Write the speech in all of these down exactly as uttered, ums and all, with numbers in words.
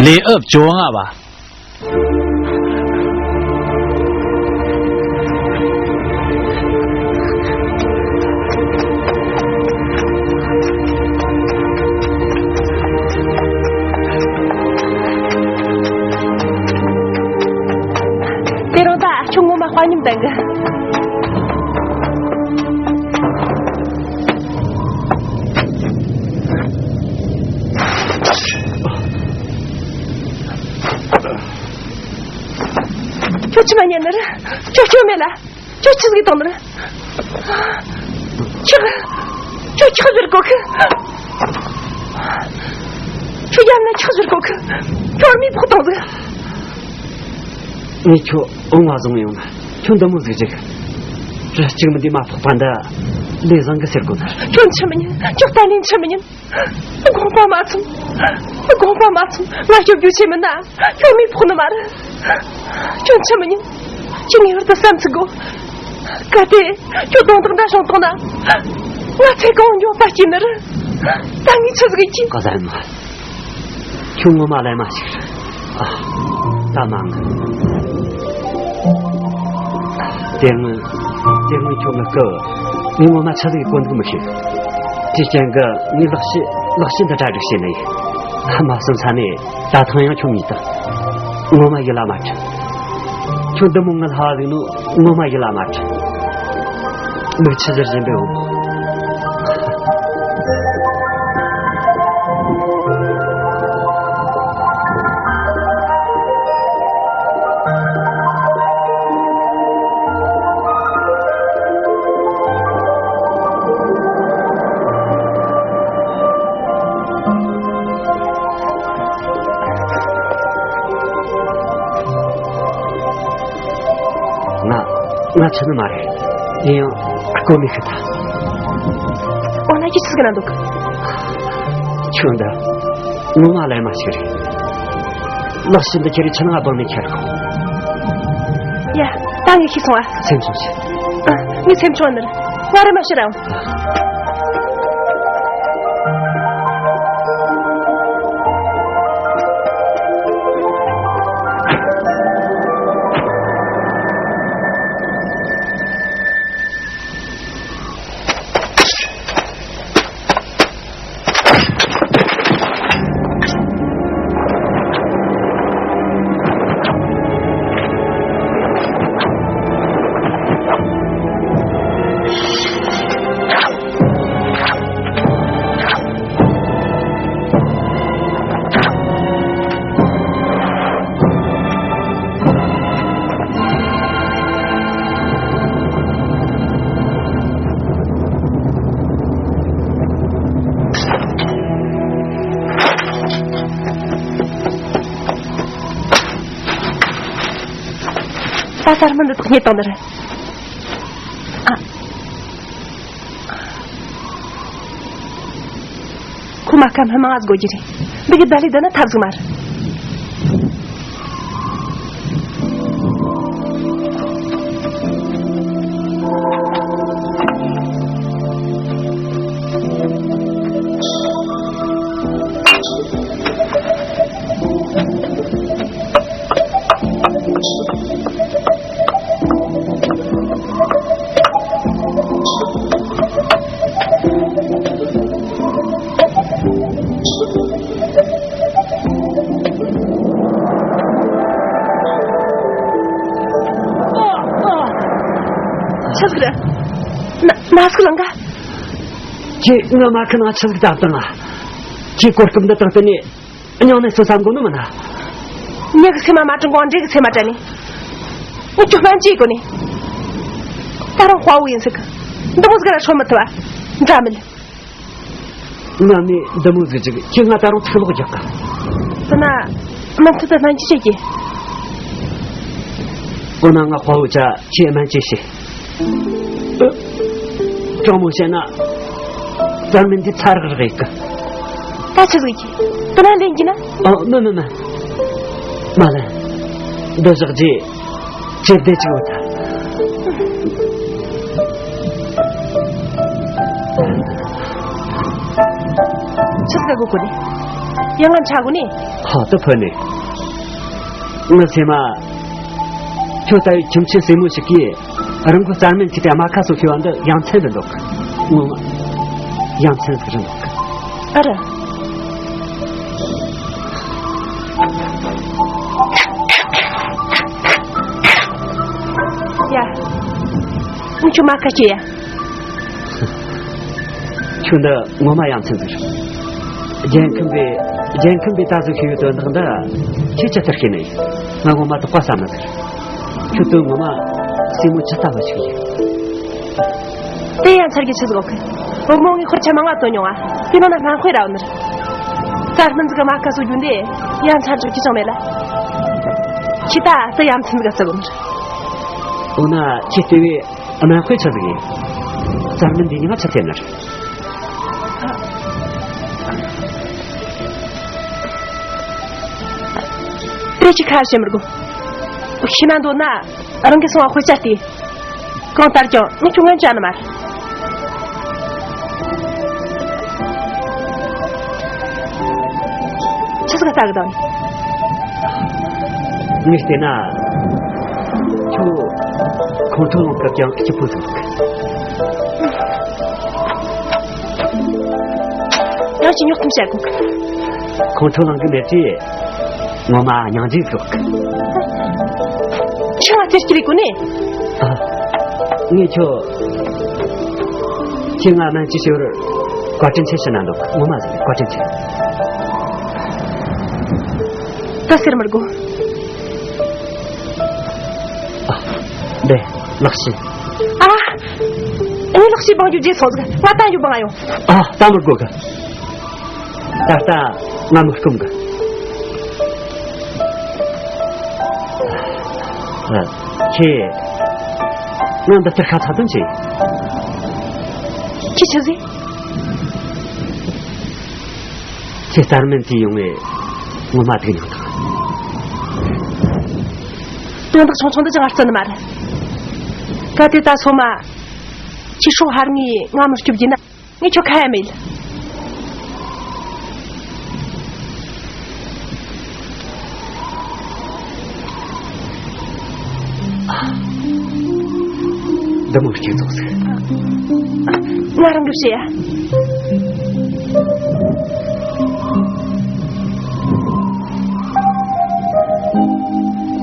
ལས་ཨབ་བཅོ་ལྔ་བ། དེ་རིང་ད་ཁྱོད་ངོ་མ་དཔའ་ཉམས་ལྡན་གི། ཁྱོད་ཆི་མ་ཉན་ནི་རེད། ཁྱོད་སྐྱོན་མེད་ལ། ཁྱོད་ཆི་ཟིག་བཏང་ནི་རེད། ཁྱོད་ཁྱོད་ཁྱོད་ཟེར་གོ་གི། ཁྱོད་ཡར་ན་ཁྱོད་ཟེར་གོ་གི། ཁྱོད་མི་ཕོག་བཏང་ཟིག། ངས་ཁྱོད་འོང་བ་བཟུང་ཡོང་ན་ཁྱོད་འདི་མོ་ཟིག་ཅིག། རི་གཅིག་མི་འདི་མ་ཕོག་པ་འདི་ལས་བཟང་གི་ཟེར་གོ་ནི། ཁྱོད་ཆི་མི་ཉན། ཁྱོད་གཏན་ནས་ཆི་མི་ཉན། དགོངས་པ་མ་ཚོམ། དགོངས་པ་མ་ཚོམ། ང་སྐྱོབ་རྒྱུ་ཆེ་མིན་ན་ཁྱོད་མི་ཕོག་ནི་མ་རེད། ཁྱོད་ཆི་མི་ཉན། ཁྱོད་ངེས་པར་དུ་བསམ་ཚུགས་དགོ། གལ་ཏེ་ཁྱོད་གདོང་ཐག་འདྲ་བྱུང་བཏང་ན། ང་ཚེ་གང་མགྱོགས་ད་སྐྱེས་ནི་རེད། ད་ངས་ཆི་ཟིག་གི། ཀ་ཟན་མ། ཁྱོད་ངོ་མ་ལས་མ་ཞིག་རེད། ཨ། ད་མ་ངུ། དེ་སྔོན། དེ་སྔོན་ཁྱོད་ངུ་སྐབས་ངས་ངོ་མ་ཆི་ཟིག་གོ་འདུག་མི་ཤེས། དེ་རྐྱེན་གྱིས་ངས་ལག་ཕྱིས། ལག་ཕྱིས་འདི་གྲ་སྒྲིག་བྱས་ནི་ཡིན། མ་བསམ་ས་ནས་ད་ཐེངས་ཡང་ཁྱོད་མིན་ད། ངོ་མ་ཡིད་ལ་མ་དྲན། ཁྱོད་འདི་མོ་ངུ་སླ་བ་ཟིག་ནོ་ངོ་མ་ཡིད་ལ་མ་དྲན། མིག་ཆུ་ཟེར་བཞིན་པའི་འོ། ང་ང་ཆི་ནི་མ་རེད། ཡིན་ཡང་སྐོར་མི་ཤི་ད། འོ་ན་ཁྱི་ཆི་ཟིག་ན་འདུག། ཁྱོད་འདི་ངོ་མ་ལས་མ་ཞིག་རེད། ལག་ཤི་འདི་ཁྱེར་རེ་ཆི་ན་ང་བང་ནས་ཁྱེར་གོ། ཡ། ད་ངས་ཤི་སོང་ཨ། སེམས་ཆུང་བྱེད། ཨ། ངས་སེམས་ཆུང་ནི་རེད། ང་རེ་མ་ཤི་ར་འོང་། ད་གསར་མི་འདི་དག་རྙེད་བཏང་ནི་རེད། ཨ། ཁོ་མ་སྐམ་སྨྲ་མང་ང་དགོས་ཀྱི་རེད། འདི་གི་བརྡ་ལས་བསྡད་ན་ཐབས་ཟིག་མ་རེད། ཆི་ཟིག་རེད། ན་ན་ཟིག་ལང་ག་ཁྱེད་ངའི་མ་ཁི་ནང་ཆི་ཟིག་བཏབ་བཏང་ང་། ཁྱེད་གོ་སྐབས་འདི་དང་བསྟུན་ནས། སྙིང་ནས་སུ་བསམ་གོ་ནི་མིན་ན། མྱི་གི་སེམས་མ་མ་དྲན་གོང་འདྲེ་གི་སེམས་མ་དྲན་ནི། ངས་ཁྱོད་སྨན་བཅོས་གོ་ནི། ད་རུང་དཔའ་བོ་ཡིན་ཟིག། འདི་མོ་ཟིག་ལ་ཧྲོ་མི་ཐུབ་བ། འདྲ་མིན། ང་ནི་འདི་མོ་ཟིག་ཅིག་ཁྱེད་ང་ད་རུང་ཚིག་ལོག་རྒྱག་ག་དེ་ན། མུ་མཐུད་དུ་སྨན་བཅོས་བྱེད་ཀྱི། འོ་ན་ང་དཔའ་བོ་ཆ་ཁྱེད་སྨན་བཅོས་བྱེད། དྲང་མོ་བཤད་ན། རྩར་མིན་འདི་ཚ་རག་རག་ཡིན་གི། ད་ཆི་ཟིག་གི། དེ་ན་ལེན་གྱི་ན། ཨ། མི་མི་མི། མ་ལེན། འདི་བཞག་རྗེས་ཇེ་བདེ་ཅིག་འོ་ད། ཆི་ཟིག་ག་གོ་གོ་ནི། ཡང་ང་ཆ་གོ་ནི། ཧ་ཏུ་ཕུ་ནི། ངི་སེམས་མ། ཁྱོད་ལྟ་བུའི་ཁྱིམ་ཆེན་སྲས་མོ་ཞིག་གིས་རང་གི་རྩར་མིན་གྱི་དེ་རྨ་ཁ་སོགས་ཤེས་པ་འདི་ཡ་མཚན་དུ་འདུག་ངོ་མ་ཡ་མཚན་ཟིག་རེད་འདུག་ཨ་ར། ཡ། ངི་ཁྱོད་རྨ་ཁ་སྐྱེ་ཡ། ཁྱོད་འདི་ངོ་མ་ཡ་མཚན་ཟིག་རེད། རྒྱལ་ཁམས་པའི་རྒྱལ་ཁམས་པའི་ད་གཟོད་ཤེས་ཡོད་དོན་དག་འདི་ཁྱེད་ཅི་ལྟར་ཤེས་ནི་ཡིན། ང་ངོ་མ་དོགས་པ་ཟ་མི་ཟིག་ཁྱོད་དོན་ངོ་མ་སྲས་མོ་ཇི་ལྟ་བ་ཞིག་ཡིན། དེ་ཡ་མཚར་གི་ཆི་ཟིག་གོ་གི། བུ་མོ་ངའི་ཁོར་ཆ་མང་ང་དོན་མྱོང་ང་། དེ་ནང་ན་སྨན་དཔེ་ར་བ་ནི་རེད། རྩར་སྨན་ཟིག་གི་རྨ་ཁ་སོགས་རྒྱུ་འདི་ཡ་མཚར་ཆོག་གི་ཅང་མེད་ལ། ཁྱེད་ད་དེ་ཡ་མཚན་ཟིག་ག་ཟེར་གོ་ནི་རེད། འོ་ན་ཁྱེད་ལྟ་བུའི་སྨན་དཔེ་ཆི་ཟིག་ཡིན། རྩར་སྨན་འདི་ཉི་མ་ཆི་ཐེབས་ནི་རེད། དེ་ཅི་ཁ་ཞེ་མི་དགོས། ཤི་ན་འདོད་ན་རང་གི་སོང་བ་དཔེ་ཆ་སྟེ། གང་ལྟར་ཀྱང་ངས་ཁྱོད་ངན་བྱ་ནི་མ་རེད། ཆི་ཟིག་ལྟ་གི་དང་། ངས་བལྟས་ན། ཁྱོད་ཁོང་ཁྲོ་ལངས་སྐབས་ཀྱང་སྐྱིད་པོ་ཟིག་འདུག་ང་ཅི་ཉོག་ཐུམ་བྱ་དགོས། ཁོང་ཁྲོ་ལངས་གི་མེད་ཅེས། ངོ་མ་སྙིང་རྗེ་ཟིག་ཁྱོད་ང་ཐེར་སྐྱེ་རེ་གོ་ནས། ཨ། ངས་ཁྱོད། ཁྱེད་ང་སྨན་བཅོས་ཞུ་བར་བཀའ་དྲིན་ཆེ་ཞུ་ན་འདུག་ངོ་མ་ཟིག་བཀའ་དྲིན་ཆེ། ད་ཟེར་མི་དགོས། ཨ། ལེ། ལགས་སེ། ཨ། ངས་ལགས་སེ་བང་རྒྱུ་རྗེས་སོང་ཟིག་ང་ད་རྒྱུ་བང་ཡོང་། ཨ། ད་མི་དགོས་གི། ད་ལྟ་ང་མི་སྐུམ་གི། ཨ། ཁྱེད། ང་འདི་ལྟར་ཁ་ཚ་དོན་ཆེ། ཁྱེད་ཆི་ཟིག་ཁྱེད་རྩར་སྨན་དེ་ཡོང་བའི་ངོ་མ་སྡུག་མྱོང་དང་། དོན་དག་ཆུང་ཆུང་འདི་ཅང་ང་བརྩི་ནི་མ་རེད། གལ་ཏེ་ད་སོ་མ། ཁྱེད་སྲོག་ཧར་ངས་ང་མི་སྐྱོབ་རྒྱུ་ན། ངས་ཁྱོད་ཁ་ཡ་མེད། འདི་མོ་གཅིག་རྫོགས་ཟིག་ང་རང་གི་བྱེད་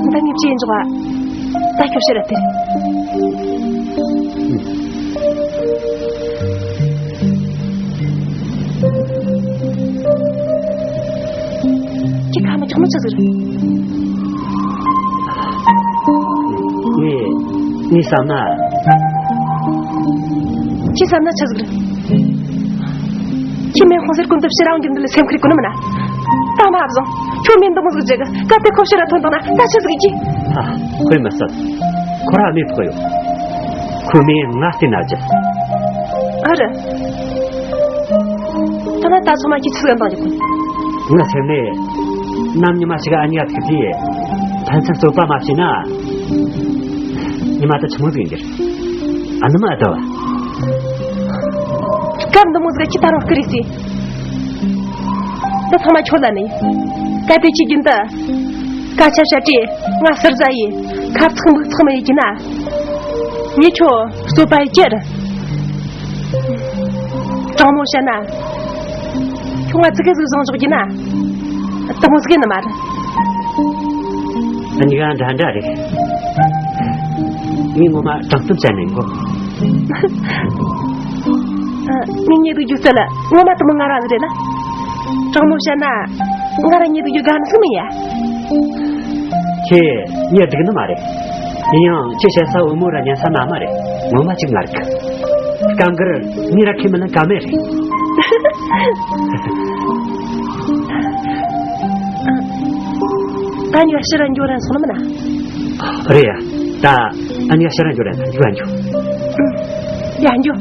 ཡ། ད་ངས་བྱེད་འཇོག་ཨ། ད་ཁྱོད་ཕྱིར་ར་སྟེར། ཁྱེད་ཁ་མི་ཆག་མི་ཆག་ཟེར། ངས་ངས་བསམ་ན། ཁྱེད་བསམ་ན་ཆི་ཟིག་རེད། ཁྱེད་མེད་ཁོང་ཟེར་ཀུན་ཏུ་ཕྱིར་རང་རྒྱུ་འདི་ལ་སེམས་ཁུར་ཀུན་མིན་ན། ད་མ་བཟང་ཁྱོད་མེད་འདི་མོ་ཟིག་བྱེད་གི་སྐབས་དེ་ཁོ་ཕྱིར་ར་ཐོན་བཏང་ན་ད་ཆི་ཟིག་གི། ཨ། དཔེ་མི་སྲིད། ཁོ་ར་གནས་ཐོག་ཡོད། ཁོས་མིན་ང་བལྟས་ན་རྒྱུ། ཨ་རེད། ད་ལྟ་ད་ཚང་མ་ཁྱེད་ཆི་ཟིག་འདང་རྒྱག་གོ། ངའི་སེམས་ནས། ནམ་ཉི་མ་ཞིག་ཨ་ཉག་ཐུག་དུས། ཕན་ཚུན་རྩོད་པ་མ་བྱས་ན། ཉི་མ་དེ་ཆི་མོ་ཟིག་ཡིན་རྒྱུ། ཨ་ནི་མ་ཨ་ད་བ། སྐབས་འདི་མོ་ཟིག་ཁྱི་ད་རང་སྐུ་རེད་ཟེར། འདི་ཚང་མ་ཁྱོད་ལ་ནི། སྐབས་དེ་ཁྱི་རྒྱུན་དུ། སྐད་ཆ་བཤད་དུས་ང་ཟུར་ཟ་ཡིས་ཁ་ཚིག་འབུག་ཚིག་མི་ཡིན་གྱི་ན། ངས་ཁྱོད་རྩོད་པ་ཡི་ཅེར། དྲང་མོ་བཤད་ན། ཁྱོད་ང་ཙི་གེ་ཟིག་བཟང་ཕྱོགས་ཀྱི་ན། དེ་མོ་ཟིག་ནི་མ་རེད། འུ་གཉིས་ཀ་འདྲ་འདྲ་རེད། ངས་ངོ་མ་དྲང་གཏམ་བཤད་ནས་གོ། ངས་ཉེ་དུ་རྒྱུ་རྩལ་ངོ་མ་དེ་མོ་ང་རང་ཟིག་རེད་ལ། དྲང་མོ་བཤད་ན། ང་རང་ཉེ་དུ་རྒྱུ་དགའ་ནི་ཟིག་མིན་ཡ། ཁྱེད་ཉེ་སྡུག་ནི་མ་རེད། ཡིན་ཡང་ཁྱེད་བཤད་ས་བུ་མོ་ར་ཉན་ས་མ་མ་རེད། ངོ་མ་གཅིག་ང་རིག་སྐབས་འགར་ངས་ར་ཁས་མི་ལེན་ཀ་མེད་རེད། ད་ཉི་ཤི་ར་འགྱོ་རན་སོང་ནི་མིན་ན། རེད་ཡ། ད་ཨ་ཉི་ཤི་ར་འགྱོ་རན་འགྱོ་རན་འགྱོ། ཡ་འགྱོ།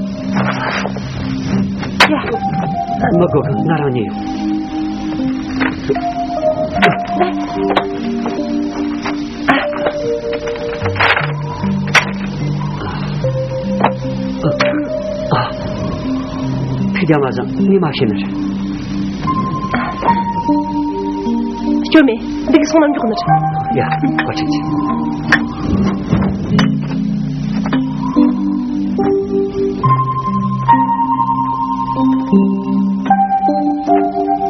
ཡ། མི་དགོས་ང་རང་ཉན་ཡོང་། ཨ། ཨ། ཐུགས་རྒྱལ་མ་བཟང་ངས་མ་ཤེས་ནི་རེད། ཁྱོད་མེད། འདི་གི་སོང་ནམ་མགྱོགས་ནི་རེད། ཡ། བཀའ་དྲིན་ཆེ།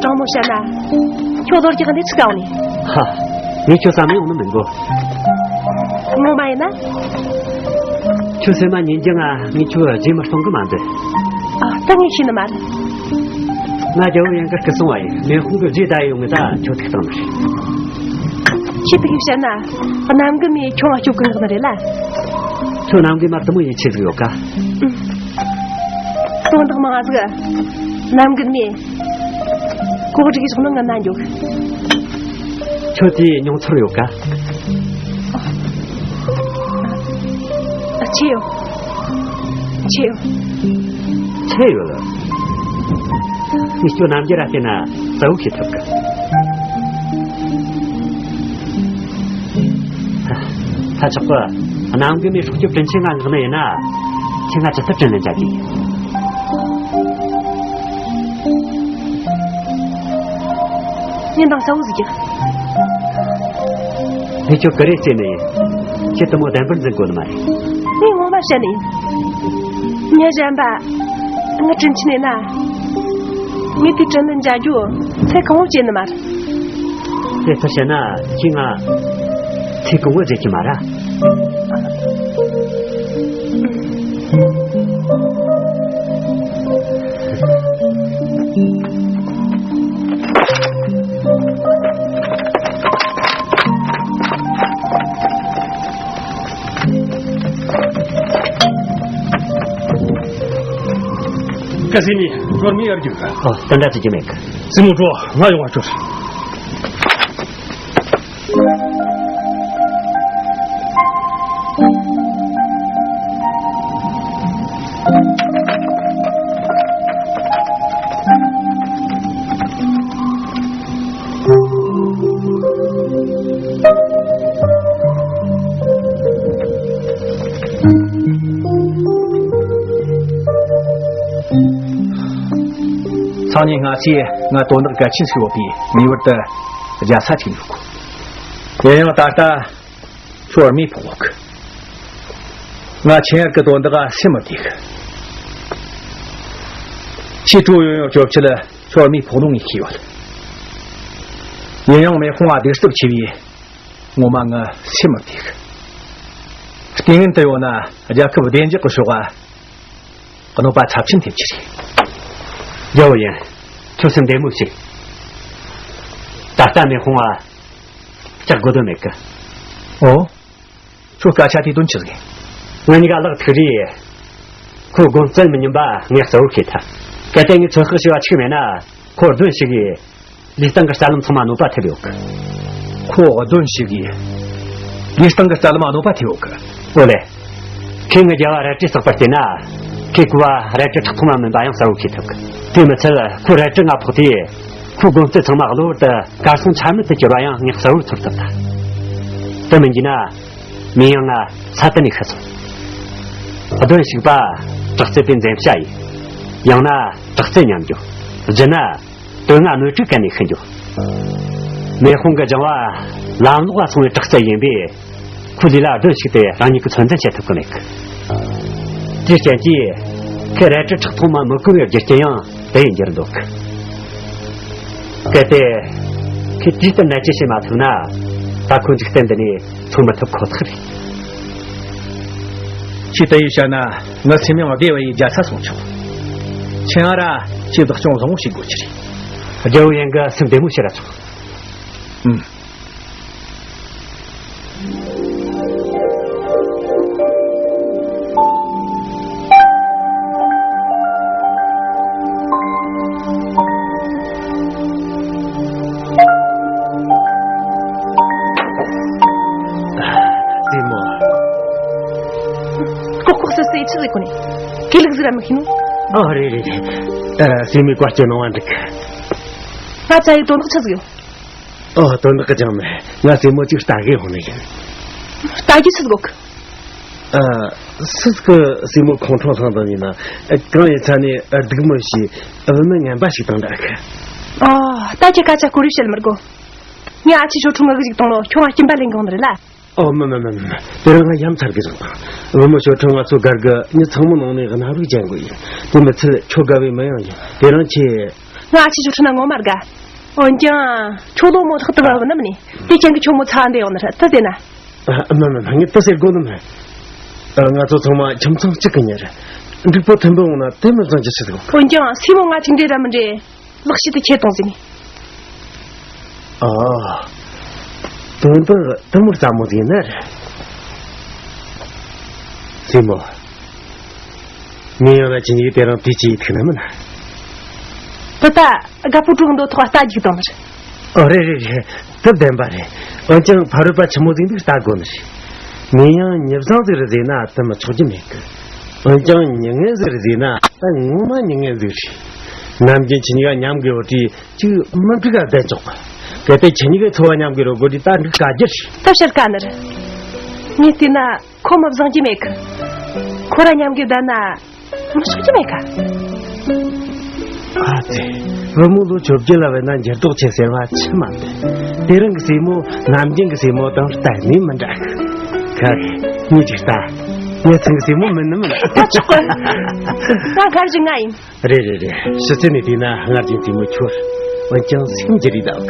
དྲང་མོ་བཤད་ན། ཁྱོད་ལོ་རྒྱག་འདི་ཆི་གའོ་ནི། ཧ། ངས་ཁྱོད་བསམ་ཡོང་ནི་མིན་གོ། ངོ་མ་ཡིན་ན། ཁྱོད་སེམས་མ་ཉིན་རྒྱང་ང་ངས་ཁྱོད་རྗེས་མ་གཏོང་གི་མ་འདུག་ཨ། ད་ངས་ཤེས་ནི་མ་རེད། ང་རྒྱལ་བོ་ཡན་གར་སྐུ་སོང་བ་ཡིན། མེ་ཧོང་གི་རྗེས་ད་ཡོང་ངེ་ད་ཁྱོད་ཐུག་བཏང་ནི་རེད། ཁྱེད་ཐུག་བཤད་ན། གནམ་གི་མེ་ཁྱོད་ང་སྐྱོབ་གི་འགག་ནི་རེད་ལ། ཁྱོད་གནམ་གི་མ་དུ་མོ་ཡིད་ཆེས་ཟིག་ཡོད་ཀ། དོན་དག་མང་ཟིག་གནམ་གི་མེ། གོག་སྒྲིག་ཆོག་ནི་ང་ན་འཇོག་ཁྱོད་དེའི་མྱོང་ཚོར་ཡོད་ཀ། ཆེ་ཡོད། ཆེ་ཡོད། ཆེ་ཡོད་ལ། ངས་ཁྱོད་རྣམ་རྒྱལ་ར་བལྟས་ན་གསལ་བོ་ཤེས་ཐུབ་གི། ད་ཆོག་གི། གནམ་གི་མེ་སྲོག་སྐྱོབ་དྲིན་ཆེན་ང་འགག་ནི་ཡིན་ན། ཁྱེད་ང་ཇི་ལྟར་དྲིན་ལན་འཇལ་དགོས། ཉིན་དང་གསལ་བོ་ཟིག་གི། ངས་ཁྱོད་ཀུ་རེ་རྩེ་ནི་ཡིན། ཁྱེད་དུ་མོ་བདེན་པར་འཛིན་དགོས་ནི་མ་རེད། ངས་ངོ་མ་བཤད་ནི་ཡིན། མྱི་གཞན་པ། ང་དྲིན་ཆེན་ཡིན་ན། ངས་དེ་དྲིན་ལན་འཇལ་རྒྱུ་ཚེ་གང་བོ་བྱེད་ནི་མ་རེད། དེ་ལྟར་བཤད་ན་ཁྱེད་ང་ཚེ་གང་བོ་བརྗེད་ཀྱི་མ་རེད། ཀ་སི་ནི་སྒོར་མོ་ཡར་རྒྱུག་ཨ། དེ་འདྲ་བྱེད་ཀྱི་མེད་གི། སྲིང་མོ་འགྲོ། ང་ཡོང་བ་སྐྱོར། སང་ཉིན་སྔ་ཕྱི་ང་དོན་དག་གལ་ཆེན་ཞིག་ཡོད་པས་ངེས་པར་དུ་རྒྱལ་ས་ཅིག་འགྲོ་དགོས། དེ་ཡང་ད་ལྟ་ཁྱོད་རྨས་ཕོག་གི། ང་ཆེན་ཡར་གི་དོན་དག་སེམས་མི་བདེ་གི། ཁྱེད་ཀྲོ་ཡོང་ཡོང་སྐྱོབ་ཆེད་ཁྱོད་རྨས་ཕོག་ནོ་ངས་ཤེས་ཡོད། ཡིན་ཡང་མེ་ཧོང་ང་སྡིག་སྟོབས་ཆེ་བས་ངོ་མ་ངའི་སེམས་མི་བདེ་གི། ལྟས་ངན་དུ་ཡོང་ན་རྒྱལ་ཁབ་བདེ་འཇགས་ཀྱི་ཕྱོགས་ལ་གནོད་པ་ཚབས་ཆེན་ཐེབས་ཀྱི་རེད། རྒྱལ་བོ་ཡིན། ཁྱོད་སེམས་བདེ་མོ་བྱོས། ད་ལྟ་མེ་ཧོང་ང་སྐྲག་དགོས་དོན་མེད་གི། ཨོ། ཁྱོད་སྐད་ཆ་དེ་དོན་ཅི་ཟིག་ཡིན། ང་གཉིས་ཀ་ལག་ཐུག་རེས། ཁོ་དགོངས་རྩལ་མི་ཉམས་པ་ངས་གསལ་བོར་ཤེས་ཐལ། གལ་ཏེ་ངས་ཚོད་དཔག་བྱས་པ་འཆུག་མེད་ན། ཁོ་གདོན་ཞིག་གིས་ལུས་སྟེང་གི་རྩ་ལམ་ཚང་མ་གནོད་པ་ཐེབས་ཡོད་གི། ཁོ་གདོན་ཞིག་གིས་ལུས་སྟེང་གི་རྩ་ལམ་གནོད་པ་ཐེབས་ཡོད་གི། ཨོ་ལེ། ཁོས་ངའི་རྒྱབ་བ་རལ་གྲིས་བསགས་པར་བལྟས་ན། ཁོས་བཀོལ་བ་རལ་གྲི་ཁྲག་འཐུང་མ་མིན་པ་ཡང་གསལ་བོར་ཤེས་ཐུབ་གི། དེ་མི་ཚད་ཁོ་རལ་གྲི་ང་ཕོག་དུས། ཁོའི་དགོངས་རྩལ་ཚང་མ་གློ་བུར་དུ་གར་སོང་ཆ་མེད་དུ་གྱུར་བ་ཡང་ངས་གསལ་བོར་ཚོར་ཐུབ་ཐལ། དེ་མིན་གྱི་ན། མིན་ཡང་ང་ས་དེ་ནས་ཤི་སོང་། གདོན་ཞིག་པ་དྲག་རྩལ་དེ་འཛེམ་བྱ་ཡིན། ཡང་ན་དྲག་རྩལ་ཉམས་རྒྱུ། བརྒྱུད་ན་དོན་ལྔ་སྣོད་དྲུག་གན་ནས་ཤི་རྒྱུ། མེ་ཧོང་གི་སྦྱང་བ་ལམ་ལོག་ལ་སོང་བའི་དྲག་རྩལ་ཡིན་པས། ཁོའི་ལུས་ལ་གདོན་ཞིག་དེ་རང་ཉིད་ཀྱི་ཚོད་འཛིན་བྱེད་ཐུབ་ཀྱི་མེད་གི། དེའི་རྐྱེན་གྱིས་ཁོས་རལ་གྲི་ཁྲག་འཐུང་མ་མི་བཀོལ་བའི་རྒྱུ་རྐྱེན་ཡང་དེ་ཡིན་རྒྱུར་འདོད་གི། གལ་ཏེ་ཁོས་དུས་ལྟར་ནད་བཅོས་བྱེད་མ་ཐུབ་ན། ད་ཁོ་འཇིག་རྟེན་འདི་ནས་འཚོ་མི་ཐུབ་ཁོ་ཐག་རེད། ཁྱེད་ལྟ་ཡིས་བཤད་ན་ངའི་སེམས་ཡང་བདེ་བ་ཡི་རྒྱལ་ས་སོང་ཆོག་ཆེན་ཨ་ར་ཁྱེད་བདག་སྐྱོང་བཟང་བོ་བྱེད་དགོས་ཀྱི་རེད། རྒྱལ་བོ་ཡན་གྱི་སེམས་བདེ་མོ་བྱེད་ར་ཆོག་ཨུམ། ལྐོག་ལྐོག་སུ་སུ་ཡི་ཆི་ཟིག་གོ་ནི། ཁས་ལེགས་ཟིག་ར་མི་ཤེས་ནོ། ཨ་རེད་རེད་རེད། ཨ་སྲས་མོའི་བཀའ་སྐྱོན་གནང་བ་འགྲིག་ང་ཚ་ཡི་དོན་དག་ཆི་ཟིག་ཡོད། ཨོ་དོན་དག་གི་ཅང་མེད། ང་སྲས་མོ་གཅིག་ལྟ་གི་ཡོང་ནི་ཡིན། ལྟ་རྒྱུ་ཆི་ཟིག་གོ་གི། ཨ་སུ་ཟིག་གི་སྲས་མོ་ཁོང་ཁྲོ་སངས་དང་ཡིན་ན། གང་ཡིན་ཚ་ནས་སྡུག་མོ་ཞིག་བུད་མེད་ངན་པ་ཞིག་དང་འདྲ་གི། ཨོ་ད་ཁྱེད་སྐད་ཆ་ཀོ་རེ་བཤད་མི་དགོས། ངས་ཨ་ཆེ་ཞོ་ཁྲུ་ང་གི་ཅིག་བཏང་ལོ། ཁྱོད་ང་སྐྱིན་པ་ལེན་གང་ནི་རེད་ལ། ཨོ་མ་མ་མ་མ། དེ་རིང་ང་ཡ་མཚར་གི་རེད་དང་། བུ་མོ་ཞོ་ཁྲུ་ང་ཚོ་སྒར་གི་མྱི་ཚང་མ་ནང་ནས་གནའ་རབས་ཅན་གོ་ཡིན། དེ་མི་ཚད་ཁྱོད་དགའ་བའི་མི་ཡང་ཡིན། དེ་རིང་ཁྱེད། ང་ཨ་ཆེ་ཞོ་ཁྲུ་ན་ངོ་མ་དགའ། འོན་ཀྱང་ཁྱོད་ལོ་མོ་ཐག་ཏུ་བབ་ནམ་ནི་དེ་ཅན་གི་ཁྱོད་མོ་ཚ་འདི་ཡོང་ནི་རེད། ད་དེ་ན། ཨ། མ་མ་མ། ངས་དེ་ཟེར་དགོས་ནི་མ་རེད། ང་ཚོ་ཚང་མ་ཁྱིམ་ཚང་གཅིག་གི་མྱི་རེད། འགྲིག་པོ་མཐུན་པོ་ཡོང་ན་དེ་མི་བཟང་རྒྱུ་ཞིག་འདུག་འོན་ཀྱང་སྲས་མོ་ང་གཅིག་འདྲེ་ར་མི་འདྲེ། ལག་ཤེས་དེ་ཁྱེད་གཏོང་ཟིན་ནི། ཨ། དོན་དག་དེ་མོ་རྩ་མོ་ཟིན་ན་རེད། སྲས་མོ། ངས་ཡང་ན་ཁྱེད་གཉིས་དེ་རིང་དུས་ཀྱི་ཐུག་ན་མིན། དེ་ལྟ་དགའ་པོ་དྲུག་འདོད་ཐོག་ལྟ་རྒྱུག་དང་མིར། ཨོ་རེད་རེད་རེད། དེ་བདེན་པ་རེད། འོན་ཀྱང་ཕ་རོལ་པ་ཆི་མོ་ཟིག་འདུག་ལྟ་དགོས་ནི་རེད། ངས་ཡང་མྱི་བཟང་ཟིག་རེད་ཟེར་ན་དེ་མི་ཆོག་རྒྱུ་མེད་གི། འོན་ཀྱང་མྱི་ངན་ཟིག་རེད་ཟེར་ན་ད་ངོ་མ་མྱི་ངན་ཟིག་རེད། ནམ་རྒྱུན་ཁྱེད་གཉིས་ཀ་མཉམ་གི་ཡོད་དུས་ཅིག་མི་འགྲིག་ག་བསྡད་ཆོག་གི། གལ་ཏེ་ཁྱེད་གཉིས་ཀའི་འཚོ་བ་མཉམ་གི་རོལ་དགོས་དུས་ད་འགྲིག་ག་རྒྱུ་རེད། ད་བཤད་དཀའ་ནི་རེད། ངས་བལྟས་ན། ཁོ་མི་བཟང་རྒྱུ་མེད་གི། ཁོ་ར་མཉམ་གི་བསྡད་ན་མི་ཆོག་རྒྱུ་མེད་ག། ཨ་ཙི། བུ་མོ་ལོ་བཅོ་བརྒྱད་ལ་བས་ན་འགྱུར་ལྡོག་ཆེ་ཟེར་བ་ཆི་མ་འདི། དེ་རིང་གི་སྲས་མོ་ནམ་རྒྱུན་གི་སྲས་མོ་དང་གཏན་ནས་མི་འདྲ་གི། ཁ་རེ། ངས་ཅིག་ལྟ། ངས་ཚང་གི་སྲས་མོ་མིན་ནི་མིན། ད་ཆོག་གི། ང་སྔར་བཞིན་ང་ཡིན། རེད་རེད་རེད། ཕྱི་ཚེ་ནས་བལྟས་ན་སྔར་བཞིན་དེ་མོ་ཁྱོད། འོན་ཀྱང་སེམས་ཀྱི་རིགས་དག་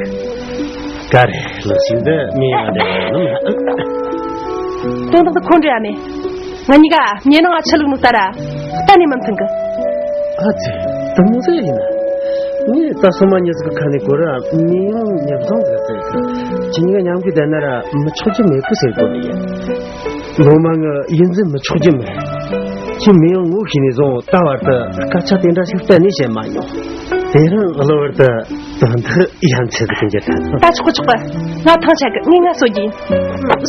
ག་རེ་ལག་ཤིང་འདི་མི་ཡང་འདྲ་བ་ནམ། དོན་དག་འདི་ཁོ་འདྲ་ཡ་མེད། ང་གཉིས་ཀ་མྱེ་ནང་ང་ཆུ་བླུགས་ནོ་ལྟར་གཏན་ནས་མི་མཚུངས་གི། ཨ་ཙི། དེ་མོ་ཟིག་ཡིན་ན། ངས་ད་སོ་མ་མྱི་ཟིག་གི་ཁ་ནས་གོ་ར་མི་ཡང་མྱི་བཟང་ཟིག་ཟེར་གི། ཁྱེད་གཉིས་ཀ་མཉམ་གི་བསྡད་ན་ར་མི་ཆོག་རྒྱུ་མེད་གི་ཟེར་གོ་ནི་ཡིན། ལོ་མ་ངའི་ཡིད་འཛིན་མི་ཆོག་རྒྱུ་མེད། ཁྱེད་མི་ཡང་ངོ་ཤེས་ནས་བཟུང་ད་བར་དུ་སྐད་ཆ་དེ་འདྲ་ཞིག་གཏན་ནས་བཤད་མ་མྱོང་། དེ་རིང་གློ་བུར་དུ་དོན་དག་ཡ་མཚན་ཟིག་གི་འགྱུར་ཐལ། ད་ཆོག་གི་ཆོག་གི། ང་ཐང་ཆད་གི། ངས་ང་གསོད་རྒྱུ་ཡིན།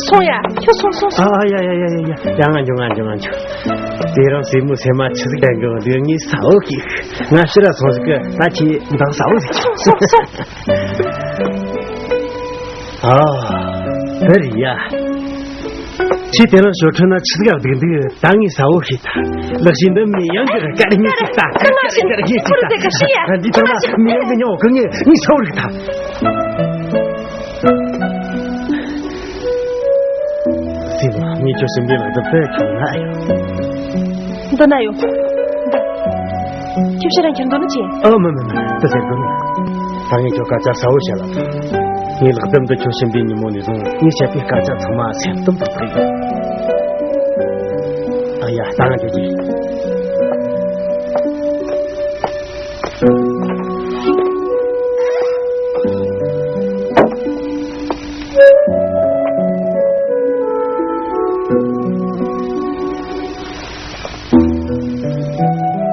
སོང་ཡ། ཁྱོད་སོང་སོང་སོང་། ཨ་ཡ་ཡ་ཡ་ཡ་ཡ། ཡ་ང་འགྱོ་ང་འགྱོ་ང་འགྱོ། དེ་རིང་སྲས་མོ་སེམས་མ་ཆི་ཟིག་ལྡན་གི་འདུག་ངས་ས་འོག་གི་ང་ཕྱིར་ར་སོང་ཟིག་གི། ད་ཁྱེད་འདང་ས་འོག་ཟིག་ཨ། དེ་རེད་ཡ། ཁྱེད་དེ་རིང་ཞོ་ཁྲོད་ན་ཆི་ཟིག་ག་བསྡད་འདུག་ད་ངས་ས་འོག་ཤེས་ད། ལག་ཤེས་འདི་མི་ཡང་གི་ར་དཀར་ངེས་ཅིག་ད། དཀར་ངེས་ཅིག་ད། འདི་ཐོག་ན་མི་ཡང་གི་ཉོ་གི། ངས་ངས་ས་འོག་རིག་ད། སྲས་མོ། ངས་ཁྱོད་སེམས་པའི་ལག་དེབ་དེ་ཁྱོད་ན་ཡོད། འདི་ན་ཡོད། འདི། ཁྱོད་ཕྱིར་ར་འཁྱེར་འདོད་ནི་ཅི། ཨ་མ་མ་མ། དེ་ཟེར་དགོས་མེད། ད་ངས་ཁྱོད་སྐད་ཆ་གསལ་བོ་བཤད་ལ། ངའི་ལག་དེབ་འདི་ཁྱོད་ཕྱིན་པའི་ཉིན་མོ་ནས་བཟུང་ངས་བཤད་པའི་སྐད་ཆ་ཚང་མ་སེམས་གཏམ་དུ་བརྩིས་ཡོད། ཨ་ཡ། ད་ང་འགྱོ་རྒྱུ་ཡིན།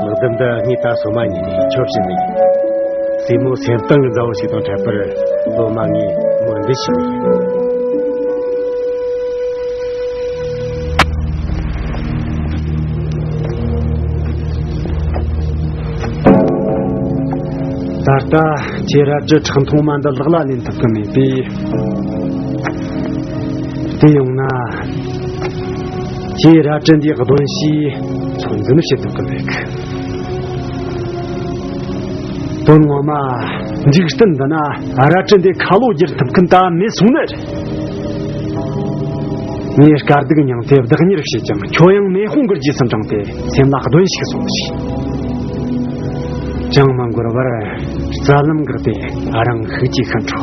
ལག་དེབ་འདི་ངས་ད་སོ་མ་ཉིད་ནས་ཁྱོད་བྱིན་ནི་ཡིན། སྲས་མོ་སེམས་གཏིང་གི་མཛའ་བོ་ཞིག་དང་འཕྲད་པར་སློབ་མ་ངས་སྨོན་འདུན་ཞུ་ནི་ཡིན། ད་ལྟ་ཁྱེད་རལ་གྲི་ཁྲག་འཐུང་མ་འདི་ལག་ལ་ལེན་ཐུབ་ཀྱི་མེད་པས། དེ་ཡོང་ན། ཁྱེད་རལ་གྲི་འདིའི་གདོན་ཞིག་ཚོད་འཛིན་བྱེད་ཐུབ་ཀྱི་མེད་གི། དོན་ངོ་མ། འཇིག་རྟེན་འདི་ན་རལ་གྲི་འདི་ཁ་ལོ་བསྒྱུར་ཐུབ་མཁན་ད་མེད་སོང་ནི་རེད། ངས་དཀའ་སྡུག་མྱངས་ཏེ་བདག་གཉེར་བྱས་ཀྱང་ཁྱོད་ཡང་མེ་དཔུང་གི་རྗེས་སུ་འབྲངས་ཏེ་སེམས་ལ་གདོན་ཞིག་བཟུང་ཞིག་ཅང་མ་འགོར་བར་རྩ་ལམ་འགགས་ཏེ་རང་ཤུགས་ཀྱིས་ཤི་འགྲོ།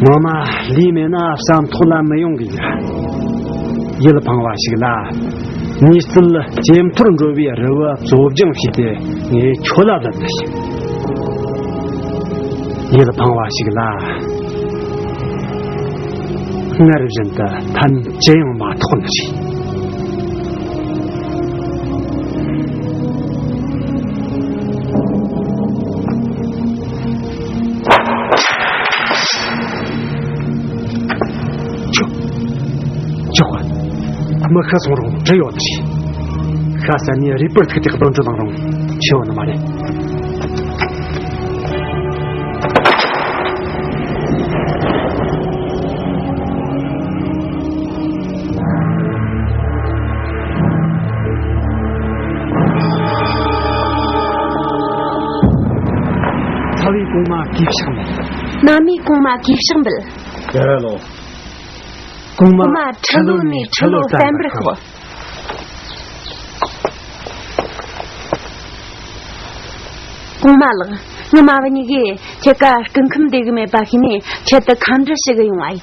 ངོ་མ་ལུས་མེད་ན་བསམ་ཐོག་ལ་མི་ཡོང་གི་ཡ། ཡིད་ཕངས་པ་ཞིག་ལ། ཉི་རྩེར་ཇེ་མཐོར་འགྲོ་བའི་རི་བོ་གཙོ་སྦྱོང་བྱས་ཏེ་ངས་ཁྱོད་ལ་བསླབ་ནི་ཡིན། ཡིད་ཕངས་པ་ཞིག་ལ། སྔར་བཞིན་དུ་ཐམས་ཅད་ཡང་མ་ཐོགས་ནི་རེད། ཆོག་ཆོག་མི་ཤི་སོང་རུང་འབྲི་ཡོད་ནི་རེད། ཤ་ཟ་ནས་རུས་པར་ཐུག་སྟེ་གདོན་འདྲེ་བླངས་རུང་ཆེ་བ་ནི་མ་རེད། ཚ་བའི་གོང་མ་གིས་བཤགས་མེད། ནང་མིས་གོང་མ་གུས་ཕྱག་འབུལ། ཡ་ར་ལོ། གོང་མ་གོང་མ་ཁྲི་ལོ་ནས་ཁྲི་ལོ་བརྟན་པར་ཤོག། གོང་མ་ལགས། ངའི་མ་བུ་གཉིས་ཀས་ཁྱེད་ཀ་སྐུ་ཁམས་བདེ་གི་མེད་པ་ཤེས་ནས་ཁྱེད་དུ་ཁམས་འདྲི་ཞུ་གི་ཡོང་བ་ཡིན།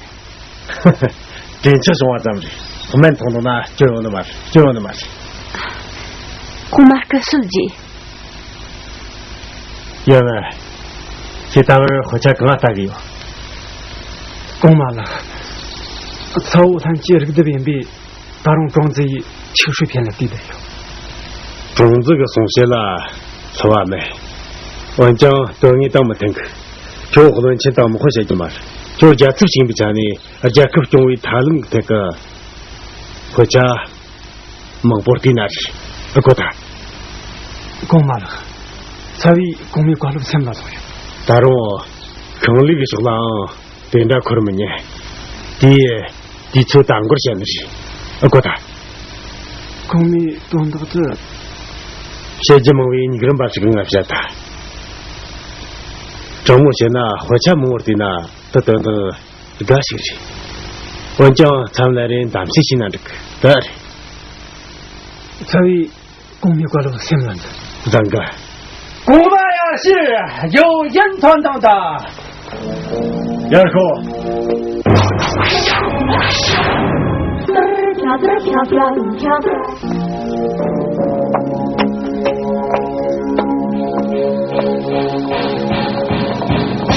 དྲན་ཆག་བྱུང་བ་ཙམ་རེད། སྨན་འཐུང་འདུག་ན་སྐྱོན་ཡོང་ནི་མ་རེད། སྐྱོན་ཡོང་ནི་མ་རེད། གོང་མ་སྐུ་གསོལ་རྗེས། ཡོད་ན། ཁྱེད་ད་བར་དཔེ་ཆ་གང་ལ་ལྟ་གི་ཡོད། གོང་མ་ལགས། ཚ་བོ་ལྷན་སྐྱེས་རིགས་ལྡབ་ཡིན་པས་ད་རུང་ཀྲོང་ཙེ་ཡི་ཆིག་ཧྲུའི་ཕན་ལ་བལྟས་བསྡད་ཡོད། ཀྲོང་ཙེ་གི་གསུང་བཤད་ལ་བསླུ་བ་མེད། འོན་ཀྱང་དོན་དངོས་དང་མི་མཐུན་གི། ཁྱོད་བློན་ཆེན་དང་དམག་དཔོན་བྱེད་རྒྱུ་མ་རེད། ཁྱོད་རྒྱལ་ཚབ་ཞིག་ཡིན་པའི་ཆ་ནས་རྒྱལ་ཁབ་སྐྱོང་བའི་ཐབས་ལམ་གི་ཐད་ཀྱི་དཔེ་ཆ་མང་པོ་བལྟས་ན་རེད། ཨ་ཁོ་ད། གོང་མ་ལགས། ཚ་བོས་གོང་མའི་བཀའ་སློབ་སེམས་ལ་བཟུང་ཡོད། ད་རུང་ཤིང་ལུག་གི་ཕྱོགས་ལའང་དེ་འདྲ་འཁོར་མི་ཉན། དེས་དུས་ཚོད་དང་འགོར་བྱས་ནི་རེད། ཨ་ཁོ་ད། གོང་མའི་དོན་དག་དེ། བཤད་རྒྱུ་མང་བའི་ཉུག་རུམ་པ་ཞིག་ང་བཤད་ད། དྲང་མོ་བཤད་ན་དཔེ་ཆ་མང་བོར་བལྟས་ན་དེ་དོན་དག་དགའ་ཞིག་རེད། འོན་ཀྱང་མཚམས་ལ་རེ་གདམ་གསེས་བྱས་ན་འགྲིག་གི་ད་རེད། ཚ་བོས་གོང་མའི་བཀའ་སློབ་སེམས་ལ་འཛིན། བཟང་གི། གོང་མ་ཡར་ཞུ། ཡོ་ཡན་ཐོན་དང་ད། ཡར་ཤོག།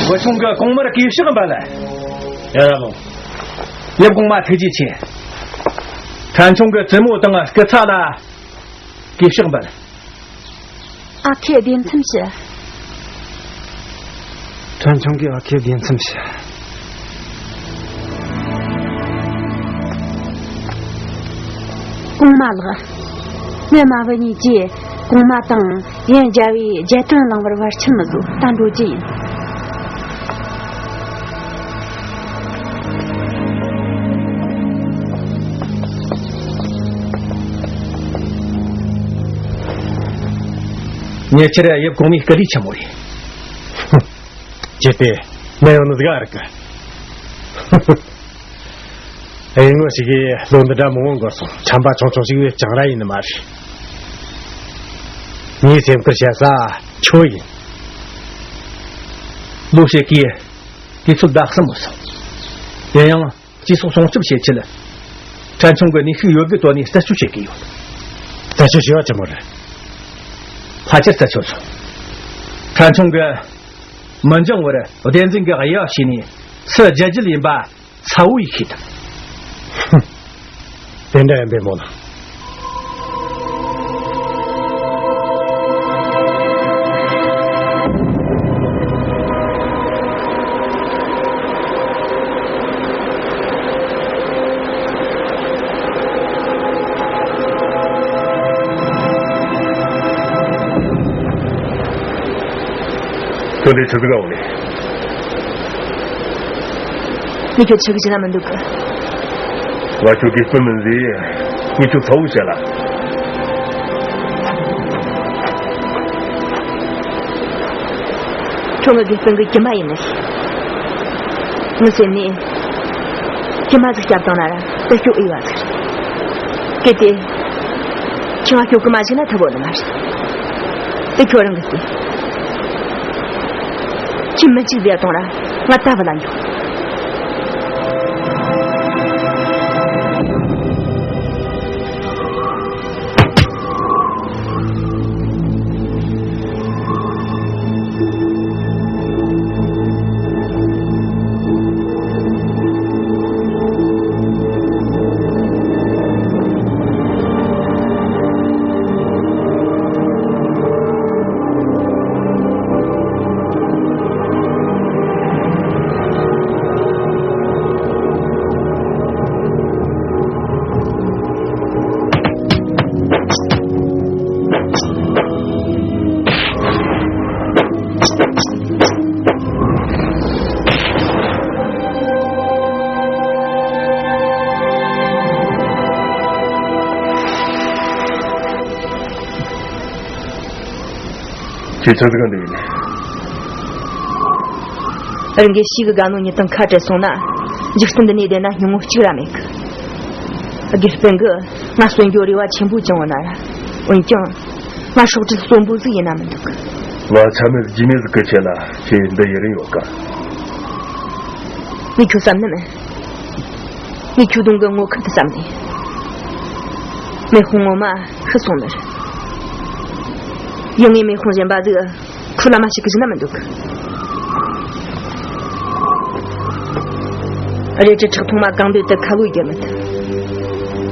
བུ་ཆུང་གི་གོང་མར་གུས་ཕྱག་འབུལ། ཡ་ལོ། ཡབ་གོང་མ་ཐུགས་རྗེ་ཆེ། ཕྲན་ཆུང་གི་བཙུན་མོ་དང་སྐུ་ཚ་ལ་གུས་ཕྱག་འབུལ། ཨ་ཁུས་བདེ་མཚམས་ཞུ། ཕྲན་ཆུང་གིས་ཨ་ཁུས་བདེ་མཚམས་ཞུ། གོང་མ་ལགས། ངའི་མ་བུ་གཉིས་ཀྱིས་གོང་མ་དང་ཡན་རྒྱལ་བོའི་རྒྱལ་དོན་གླེང་བར་བར་ཆད་མི་བཟོ། ད་འགྲོ་རྒྱུ་ཡིན། ཉེ་ཆར་ཡབ་གོང་མའི་སྐུ་ལུས་ཆེན་མོ་རེད། ཅི་སྟེ་མེད་ཡོང་ནི་ཟིག་ཨ་རིག་གི། ཨེ་ངོ་ཞིག་གིས་ལོ་འདི་འདྲ་མང་བོ་འགོར་སོང་། ཁྲམ་པ་ཆུང་ཆུང་ཞིག་བས་ཅང་ར་ཡིན་ནི་མ་རེད། ངའི་སེམས་ཁུར་བྱེད་ས་ཁྱོད་ཡིན། ལོ་ཞིག་གིས་དུས་ཚོད་ཟླ་གསུམ་བུད་སོང་། ཡིན་ཡང་སྤྱི་ཚོགས་སྲུང་སྐྱོབ་བྱེད་ཆེད་ཕྲན་ཆུང་གི་ནུས་ཤུགས་ཡོད་དགུ་བཏོན་ནས་རྩད་གཅོད་བྱེད་ཀྱི་ཡོད། རྩད་གཅོད་བྱས་པ་ཆེན་མོ་རེད། ཕལ་ཆེར་རྩད་གཅོད་སོང་། ཕྲན་ཆུང་གིས་མི་འགྱང་བར་བདེན་འཛིན་གྱི་གཡའ་བྱས་ནས་སུ་རྒྱལ་རྒྱུད་ཡིན་པ་ཚ་བོ་ཡིས་ཤེས་ཐུབ། དེ་འདྲ་ཡིན་པས་མོ་ལ། ཁྱོད་འདི་ཆི་ཟིག་ག་འོང་ནས། ངས་ཁྱོད་ཆི་གི་བྱེད་ན་མི་འདུག་གི། ང་ཁྱོད་དགེ་སྤུན་མིན་ཟེར། ངས་ཁྱོད་ཚ་བོ་བྱས་ལ། ཁྱོད་ངའི་དགེ་སྤུན་གི་རྒྱུ་མ་ཡིན་ནི། ངའི་སེམས་ནས་རྒྱུ་མ་ཟིག་སྐྱབས་བཏང་ན་ར་དེ་སྐྱོ་འོས་པ་ཟིག་རེད། གལ་ཏེ་ཁྱོད་ང་སྐྱོ་གི་མ་བྱས་ན་ཐུབ་བོ་ནི་མ་རེད། དེ་ཁྱོད་རང་གི་རེད། ཁྱོད་མི་གཅིག་བསྡད་གཏོང་ར་ང་ད་བུད་ལ་འགྱོ། ཁྱེད་ཆང་ཟིག་ག་འདུག་ཡིན། རང་གི་ཤི་གི་དགའ་ནོ་ཉིད་དང་ཁ་བྲལ་སོང་ན། འཇིག་རྟེན་འདི་ནས་བསྡད་ན་སྙིང་བོ་གཅིག་ར་མེད་གི། དགེ་སྤུན་གི་ང་གསོན་རྒྱུ་རེ་བ་ཆེན་པོ་བཅངས་ཡོད་ན་ར། འོན་ཀྱང་ང་སྲོག་བྲལ་གསོན་པོ་ཟིག་ཡིན་ན་མི་འདུག་གི། ལ་ཆ་མེད་ཇི་མེད་ཟིག་གི་ཆེད་ལ་ཁྱེད་འདི་ཡི་རིང་ཡོད་ག། ངས་ཁྱོད་བསམ་ནི་མིན། ངས་ཁྱོད་གདོང་གི་ངོ་ཁུམ་དུ་བསམ་ནས། མེ་དཔུང་ངོ་མ་ཤི་སོང་ནི་རེད། ཡང་ངས་མེ་དཔུང་གཞན་པ་ཟིག་ཁུ་ལ་མ་ཞིག་གི་ཟིན་ན་མི་འདུག་རལ་གྲི་ཁྲག་འཐུང་མ་གང་འདོད་དུ་ཁ་ལོ་བརྒྱབ་མི་ཐུབ།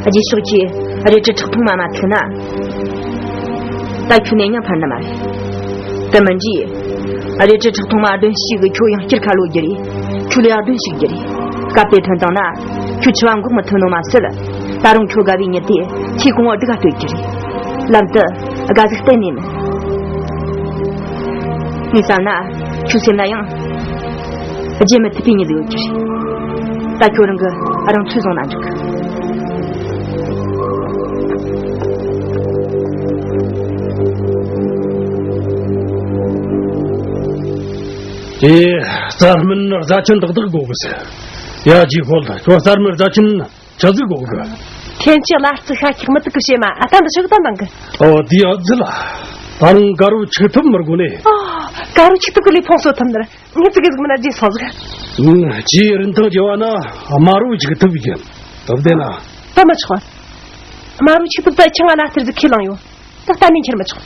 རྗེས་ཕྱོགས་ཀྱིས་རལ་གྲི་ཁྲག་འཐུང་མ་མ་ཐུག་ན། ད་ཁྱོད་ནད་ཡང་ཕར་ནི་མ་རེད། དེ་མིན་དུས། རལ་གྲི་ཁྲག་འཐུང་མ་གདོན་ཞིག་གིས་ཁྱོད་ཡང་བསྐྱར་ཁ་ལོ་བརྒྱབ་རེད། ཁྱོད་ལ་ཡང་གདོན་ཞིག་བརྒྱབ་རེད། སྐབས་དེ་ཐོན་བཏང་ན། ཁྱོད་འཆི་བ་འགོག་མི་ཐུབ་ནོ་མ་ཟད། ད་རུང་ཁྱོད་དགའ་བའི་ཉིན་དེ་ཚེ་གང་བོར་སྡུག་ག་སྟེར་རྒྱུ་རེད། ལམ་དུ་དགའ་ཟིག་གཏན་ནས་མིན། ངས་བསམ་ན་ཁྱོད་སེམས་ན་ཡང་བརྗེད་མི་ཐུབ་པའི་ཉིན་ཟིག་ཡོད་རྒྱུ་རེད། ད་ཁྱོད་རང་གིས་རང་ཚོད་བཟུང་ན་འགྲིག་དེ་རྩྭ་སྨན་རྫ་ཆེན་ཏག་ཏག་དགོས་གི་ཟེར། ཡ་ཇི་ཧོལ། ཁྱོད་རྩྭ་སྨན་རྫ་ཆེན་ཆ་ཟིག་དགོས་གི། ཁྱེད་ཀྱིས་བླ་རྩི་ཤ་ཁྱག་མི་ཐུབ་གི་བྱེད་མ། ཨ་ད་འདི་ཤུགས་དང་འདང་གི། ཨོ་དེ་ཨ་ཙི་ལ། ད་རུང་དཀར་བོ་ཆིག་ཐུབ་མི་དགོས་ནས། ཨ་དཀར་བོ་ཆིག་ཐུབ་གི་ལས་ཕོངས་སོ་ཐུབ་ནར། ངས་ཙི་གེ་ཟིག་མིན་ན་རྗེས་སོང་ཟིག་ཨུམ། ཇིའི་རིན་ཐང་བརྗེ་བ་ན་དམར་བོ་ཆིག་ཐུབ་ཡིན། ཐུབ་བདེ་ན། ད་མི་ཆོག་དམར་བོ་ཆིག་ཐུབ་ད་ཁྱེད་ང་བླ་རྩི་ཟིག་ཁས་བླངས་ཡོད། ད་གཏན་ནས་འཁྱེར་མི་ཆོག་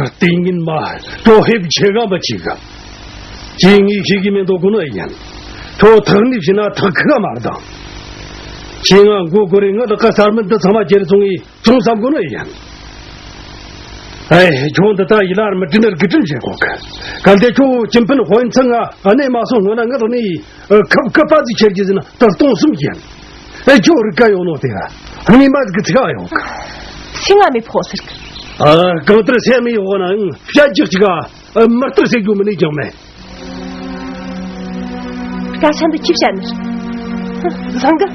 ལྟས་ངན་མ། ཁྱོད་ཧེབ་ཆེ་ག་མ་བྱེད་ག་ཁྱེད་ངས་ཤེས་ཀྱི་མེད་འདོད་གོ་ནི་ཡིན། ཁྱོད་ཐག་ནས་བྱས་ན་ཐག་ཁ་མ་བཏང་། ཁྱེད་ང་མགོ་སྒུར་རེ་ང་ལ་ཁ་གསར་མི་འདི་ཚང་མ་ཁྱེར་སོང་ངས་ཅུང་བསམ་གོ་ནི་ཡིན། ཨེ། ཁྱོད་འདི་ད་ཡིད་ལ་མི་དྲན་ནི་དགུ་དྲན་བྱེད་གོ་གི། གལ་ཏེ་ཁྱོད་སྤྱི་ཕན་དཔོན་ཚང་ང་གནས་མ་སོང་སྔོན་ན་ང་ལ་ནི་ཁབ་ཁབ་པ་ཟིག་ཁྱེར་གྱི་ཟིན་ན་ད་སྟོང་གསུམ་ཡིན། ཨེ། ཁྱོད་རིག་ག་ཡོང་ནོ་དེ་ར། ངའི་མ་ཟིག་གི་ཚིག་ཡོང་གི། སེམས་ང་མི་ཕོག་ཟེར་གི། ཨ། གང་ལྟར་སེམས་མི་ཡོང་ན་ཡང་བཤད་རྒྱུ་གཅིག་ག་མི་ལྟར་ཟེར་རྒྱུ་མིན་ནས་ཀྱང་མེད། སྐད་ཆ་འདི་ཅི་བཤད་ནི། བཟང་གི།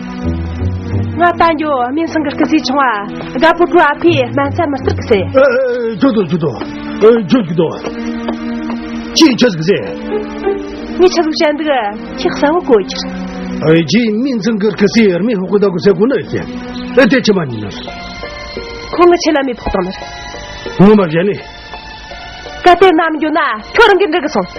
ང་ད་འགྱོ་སྨན་ཚང་གི་སྐུ་སྲས་ཆུང་བ་དགའ་པོ་ཀྲུའུ་ཨ་ཕས་སྨན་རྩྭ་མི་སྟེར་གི་ཟེར། ཨ། ཨ། ཇོ་དོ་ཇོ་དོ། ཨ། ཇོ་ཇོ་དོ། ཅི་ཆི་ཟིག་ཟེར། ངས་ཆི་ཟིག་བཤད་འདུག་ཁྱེད་གསལ་བོ་གོ་ཁྱེར། ཨ། ཇི་སྨན་ཚང་གི་སྐུ་སྲས་རྨི་ཧོ་ཀི་ད་གོ་ཟེར་གོ་ནི་ཟེར། ཨ། དེ་ཆི་མ་ཉན་ནི། ཁོ་ངི་ཆེ་ལ་མི་ཕོག་བཏང་ནི། ངོ་མ་བཤད་ནི། གལ་ཏེ་ནམ་འགྱོ་ན་ཁྱོད་རང་གི་འགྲིག་གི་སོང་།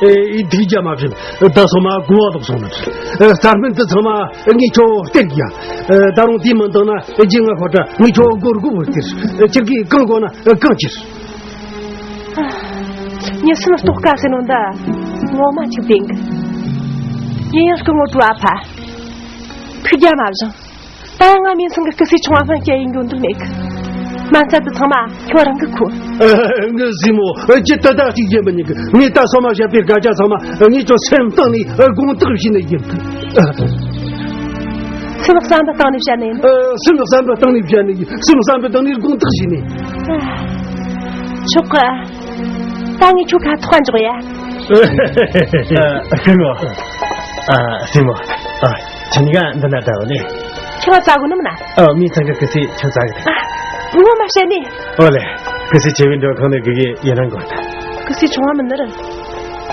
ཨེ། འདི་རྒྱ་མ་བྱིན། ད་སོ་མ་གོ་བ་ལོག་སོང་ནི། རྩྭ་སྨན་དུ་ཚང་མ་ངས་ཁྱོད་སྟེར་གི་ཡ། ད་རུང་དེ་མི་འདང་ན་རྗེས་ང་ཁོ་ཏྲ་ངས་ཁྱོད་སྒོར་སྒོར་བོ་སྟེར། ཁྱེད་ཀྱིས་གང་དགོས་ན་གང་ཁྱེར། ཉི་སུམ་ལྟོགས་དཀའ་ཟེར་ནོ་འདི་ངོ་མ་ཅིག་བདེན་གི། ཡིན་ཡང་སྐུ་ངོ་ཀྲུའུ་ཨ་ཕ། ཁི་རྒྱ་མ་བཞེངས། ད་ཡང་ང་སྨན་ཚང་གི་སྐུ་སྲས་ཆུང་བ་སྨན་སྐྱེལ་ཡིན་འགྱོ་འདོད་མེད་གི། སྨན་རྩྭ་དེ་ཚང་མ་ཁྱོད་རང་གི་ཁུར། ངའི་སྲས་མོ། ཅི་ད་ལྟ་གཅིག་བྱེད་མི་ཉན་གི། ངས་ད་སོ་མ་བཤད་པའི་སྐད་ཆ་ཚང་མ་ངས་ཁྱོད་སེམས་གཏིང་ནས་དགོངས་དག་ཞུས་ནས་ཡིན་གི། སེམས་བསམ་པའི་སྟེང་ནས་བཤད་ནས་ཡིན། སེམས་བསམ་པའི་སྟེང་ནས་བཤད་ནས་ཡིན། སེམས་བསམ་པའི་སྟེང་ནས་དགོངས་དག་ཞུས་ནས། ཆོག་གི། ད་ངས་ཁྱོད་ཁ་ཐོག་འཇོག་ཡ། སྐུ་ངོ། ཨ། སྲས་མོ། ཨ། ཁྱེད་གཉིས་ཀ་འདི་ན་བསྡད་ནི། ཁྱོད་བཙལ་གོ་ནི་མིན་ན། ཨ། སྨན་ཚང་གི་སྐུ་སྲས་ཁྱོད་བཙལ་གི། ཨ། ངོ་མ་བཤད་ནི། ཨོ་ལེ། སྐུ་སྲས་ཆེ་བའི་འགྲོ་ཁང་ནས་གི་གི་ཡིན་རང་གོ་ད། སྐུ་སྲས་ཆུང་བ་མིན་ནི་རེད།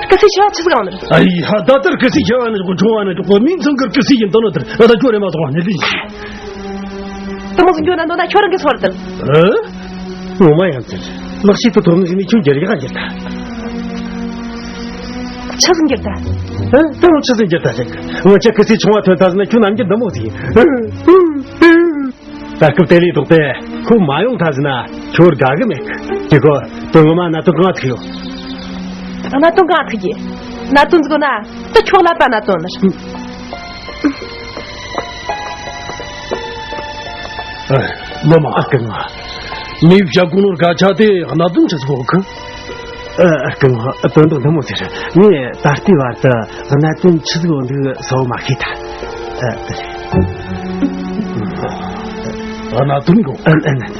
སྐུ་སྲས་ཆེ་བ་ཆི་ཟིག་ཡོང་ནི་རེད། ཨ་ཡི་ཧ། ད་ལྟར་སྐུ་སྲས་ཆེ་བ་ནི་ཆུང་བ་ནི་ཆོག་གོ། སྨན་ཚང་གི་སྐུ་སྲས་ཡིན་དང་ནི་དེར་ཨ་ད་ཁྱོད་རེ་མ་ཐོག་ནི་ལི། དེ་མོ་ཟིག་འགྱོ་ན་འདོད་ན་ཁྱོད་རང་གི་སོར་དང་། ཨ། ངོ་མ་ཡང་ཚེ། ལག་ཤེས་དུ་དོ་སྣང་བྱས་ནས་ཁྱོད་རྒྱལ་ཡག་རྒྱལ་ད། ཆི་ཟིག་འགྱུར་ད། ཨ། ད་རུང་ཆི་ཟིག་འགྱུར་ད་ཟེར། ངོ་ཆ་སྐུ་སྲས་ཆུང་བ་ཐོན་ད་ཟེར་ན་ཁྱོད་ནམ་རྒྱུན་འདི་མོ་ཟིག་ཡིན། ད་སྐབས་དེ་ལས་ལྡོག་སྟེ་ཁོ་མ་ཡོང་ད་ཟེར་ན་ཁྱོད་དགའ་གི་མེད་གི། དེ་ཁོ་དོན་ངོ་མ་གནད་དོན་གང་ཐུག་ཡོད། གནད་དོན་གང་ཐུག་གི། གནད་དོན་ཟིག་ན་ད་ཁྱོད་ལ་པ་གནད་དོན་ནི། ཨ། ལོ་མ། ཨ། སྐུ་ངོ། མི་བྱ་ཀུ་ནོར་ག་ཆ་དེ་གནད་དོན་ཆི་ཟིག་གོ་གི། ཨ། སྐུ་ངོ། དོན་དག་འདི་མོ་ཟེར། ངས་ད་ལྟའི་བར་དུ་གནད་དོན་ཆི་ཟིག་ཡོད་འདུག་གསལ་བོ་མ་ཤེས་ད། ཨ། དེ་རེད། གནད་དོན་གོ། ཨ། ཨ། ཨ།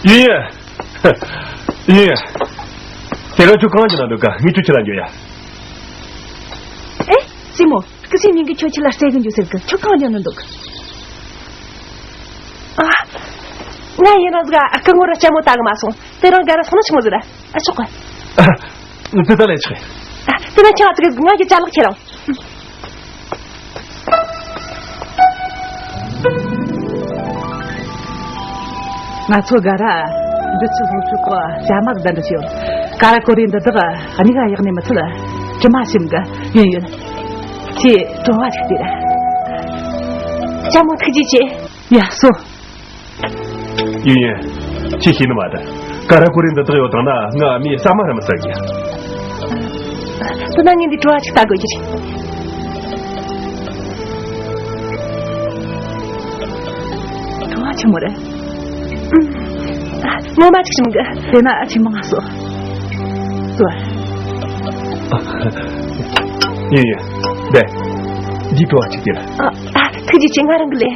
ཡིན། ཡིན། དེ་རིང་ཁྱོད་གང་ཡིན་ན་འདུག་ག་ངས་ཁྱོད་ཁྱེད་ལ་འགྱོ་ཡ། ཨེ། སྲས་མོ། སྐུ་སྲས་ཉིན་གི་ཁྱོད་ཁྱེད་ལ་རྩེ་གི་འཇུ་ཟེར་གི་ཁྱོད་གང་འཇོན་ནི་འདུག་ཨ། ང་ཡིན་རང་ཟིག་ཨ་སྐུ་ངོ་ར་ལྕམ་མོ་ལྟ་གི་མ་སོང་། དེ་རིང་དགའ་ར་སོང་ན་ཆི་མོ་ཟིག་ར། ཨ་ཆོག་གི་དེ་ད་ལས་ཆོག་གི་དེ་ན་ཁྱོད་ང་ཚོ་གི་ང་གི་ཅ་ལག་ཁྱེར་རང་། ང་ཚོ་ག་ར་འདི་ཚོ་སློབ་ཕྲུག་གི་ཟ་མ་གདན་འདྲ་ཞིག་ཡོད། ཀ་ར་ཀོ་རེ་འདི་དག་གཉིས་ཀ་ཡག་ནས་མི་ཚད་དྲི་མ་ཞིམ་གི་ཡིན་ཡོད། ཁྱེད་བྲོ་བ་ཞིག་སྟེར། ལྕམ་མོ་ཐུགས་རྗེ་ཆེ། ཡ་སོ། ཡིན་ཡིན། ཁྱེད་ཤེས་ནི་མ་ད། ཀ་ར་ཀོ་རེ་འདི་དག་ཡོད་དང་ན་ང་མིའི་ཟ་མ་ར་མི་ཟ་གི་དེ་ན་ངས་འདི་བྲོ་བ་ཅིག་ལྟ་དགོས་ཀྱི་རེད། བྲོ་བ་ཆི་མོ་རེད། ངོ་མ་ཅིག་ཞིམ་གི་དེ་ན་ཆི་མོ་ང་སོ། སོ། ཡིན་ཡིན། དེ། འདི་བྲོ་བ་ཅིག་སྟེར། ཨ། ཨ། ཐུགས་རྗེ་ཆེ། ང་རང་གི་ལས།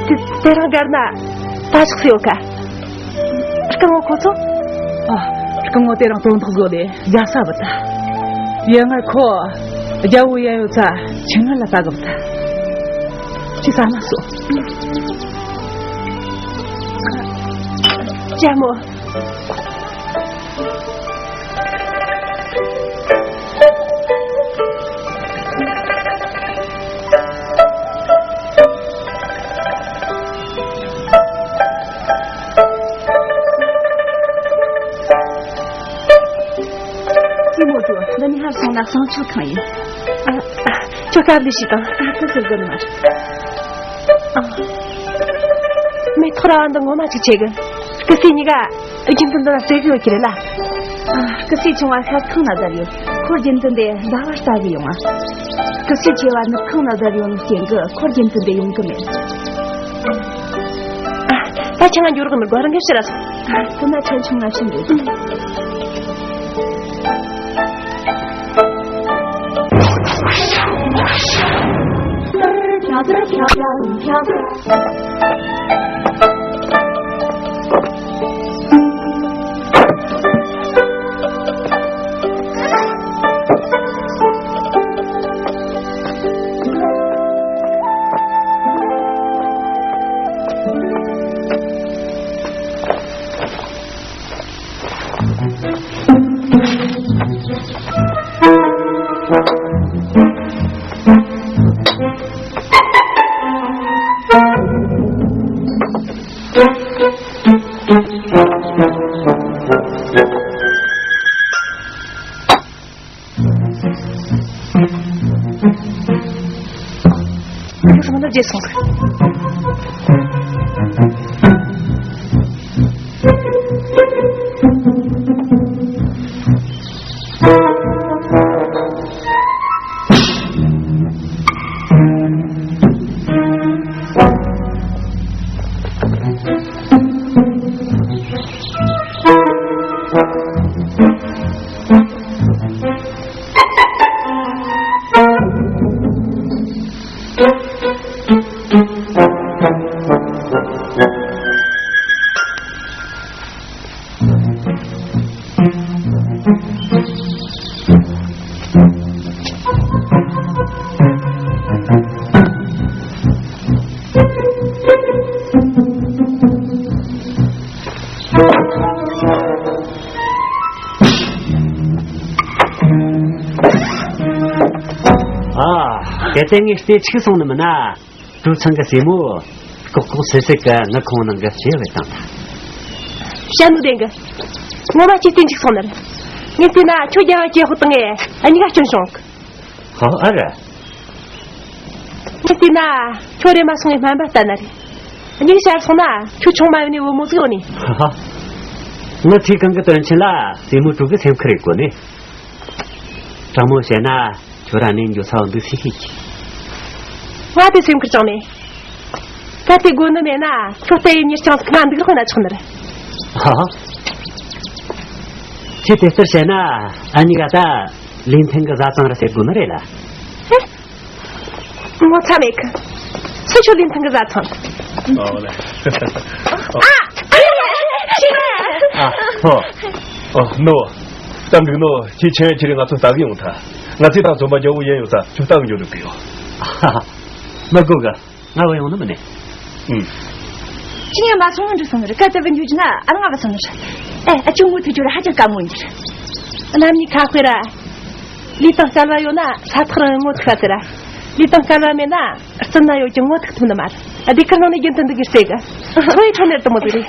དེ་དེ་རིང་དགར་ན་ད་ཞོག་སེ་ཡོད་ཀ་སྐུ་ངོ་ཁོ་ཚོ། ཨ། སྐུ་ངོ་དེ་རིང་དོན་དག་སྒོ་ལས་རྒྱལ་ས་བུད་ད། ཡ་ང་ཁོ་རྒྱལ་བོ་ཡ་ཡོད་ཚ་ཆི་ངན་ལ་ལྟ་གི་བུད་ད། ཅི་ཟ་མ་སོ། ལྕམ་མོ། སྲས་མོ་ཇོ། འདི་ནི་ཧར་སོང་ན་གསང་སྤྱོད་ཁང་ཡིན། ཨ། ཨ། ཁྱོད་སྐབས་ལས་ཤིག་དང་། ཨ། ཁོ་ཟེར་དགོས་ནི་མ་རེད། ཨ། མེ་ཏོག་ར་བ་འདི་ངོ་མ་ཅིག་ཆེ་གི་སྐུ་སྲས་གཉིས་ཀ་རྒྱུན་དུ་འདི་ལ་རྩེ་གི་ཡོད་ཀྱི་རེད་ལ། ཨ། སྐུ་སྲས་ཆུང་བ་ཤ་ཁང་ན་བསྡད་ཡོད། ཁོ་རྒྱུན་དུ་འདི་ཟླ་བ་ལྟ་གི་ཡོང་ང་། སྐུ་སྲས་ཆེ་བ་ནུབ་ཁང་ན་བསྡད་ཡོད་ནི་རྐྱེན་གི་ཁོ་རྒྱུན་དུ་འདི་ཡོང་གི་མེད། ཨ། ད་ཁྱེད་ང་འགྱུར་གི་མི་དགོས། རང་གི་ཕྱིར་ར་སོང་། ཨ། དེ་ན་ཁྱོད་ཆུང་ང་ཕྱིན་འགྲོ། ཨ། གལ་ཏེ་ངས་ལྟས་འཕྱུགས་སོང་ནི་མིན་ན། ཀྲུའུ་ཚང་གི་སྲས་མོ་ལྐོག་ལྐོག་སེ་སེ་གི་ངའི་ཁོང་ནང་གི་ཕྱི་བས་བཏང་ད། བཤད་ནུ་ལྡན་གི་ངོ་མ་ཅི་སྟེ་འཇིག་སོང་ནི་རེད། ངས་བལྟས་ན་ཁྱོད་རྒྱལ་བ་ཀྱི་ཧོ་དང་ངས་ཨ་གཉིས་ཀ་སྐྱོན་བྱུང་གི་ཧོ་ཨ་ར། ངས་བལྟས་ན་ཁྱོད་རེམ་མ་སོང་ངས་སྨན་པ་ལྟ་ན་རེད། གཉིས་ཀ་ཤར་སོང་ན་ཁྱོད་ཆུང་མ་ཡོད་ནས་བུ་མོ་ཟིག་ཡོད་ནི། ཧ་ཧ། ངའི་ཚེ་གང་གི་དོན་ཆེན་ལ་སྲས་མོ་ཀྲུའུ་གི་སེམས་ཁུར་རེད་དགོས་ནི། དྲང་མོ་བཤད་ན། ཁྱོད་ར་ནས་འགྱོ་ས་འོ་འདུག་སེ་ཤེས་ཀྱི། ང་དེ་སེམས་ཁུར་བཅངས་ནས། ད་དེ་དགོས་ནི་མེད་ན་ཁྱོད་ལྟ་ཡི་མྱིར་ཆང་ཟིག་ང་འདུག་རོགས་ན་ཆོག་ནི་རེད། ཧ་ཧ། ཁྱེད་དེ་ལྟར་བཤད་ན་ཨ་ནི་ག་ད་ལིན་ཐན་གི་བཟའ་ཚང་ར་ཟེར་དགོས་ནི་རེད་ལ། ཧེ། ངོ་ཚ་མེད་གི་སུ་ཁྱོད་ལིན་ཐན་གི་བཟའ་ཚང་། ཨོ་ལེ། ཨ། ཨ། ཤི་ར། ཨ། ཧོ། ཨོ། ནོ། སྐབས་འདུག་ནོ། ཁྱེད་ཆེན་ཁྱེད་རིང་ང་ཚོ་ལྟ་གི་ཡོང་ཐལ། ང་ཚོས་ད་རྩོམ་པ་རྒྱལ་པོ་ཡན་ཡོད་ས་ཁྱོད་ལྟ་གི་འགྱོ་འགྲོ་གི་ཡོད། ཧ་ཧ། མི་དགོས་གི། ང་བུད་ཡོང་ནི་མིན་ནས། ཨུམ། ཁྱེད་ཡང་མ་སོང་ནོ་འགྲོ་སོང་ནི་རེད། ག་ད་བུད་འགྱོ་རྒྱུ་ན་ཨ་རང་ང་བུད་སོང་ནི་རེད། ཨེ། ཨ་ཅུ་ངོ་ཐུག་རྒྱུ་ར་ཧ་ཅང་དཀའ་མོ་ཡིན་རྒྱུ་རེད། གནམ་གཉིས་ཁ་དཔེ་ར། ལུས་དང་སྐལ་བ་ཡོད་ན་ས་ཐག་རིང་ངོ་ཐུག་ཟེར་ར། ལུས་དང་སྐལ་བ་མེད་ན་རྩིབ་ན་ཡོད་ཀྱང་ངོ་ཐུག་ཐུབ་ནི་མ་རེད། ཨ། སྡེ་ཁུལ་ནང་ནས་རྒྱུན་དུ་འདུག་གི་རྩེ་གི། ཁོའི་ཁྲོད་ནས་དུ་མོ་དུ་རེད།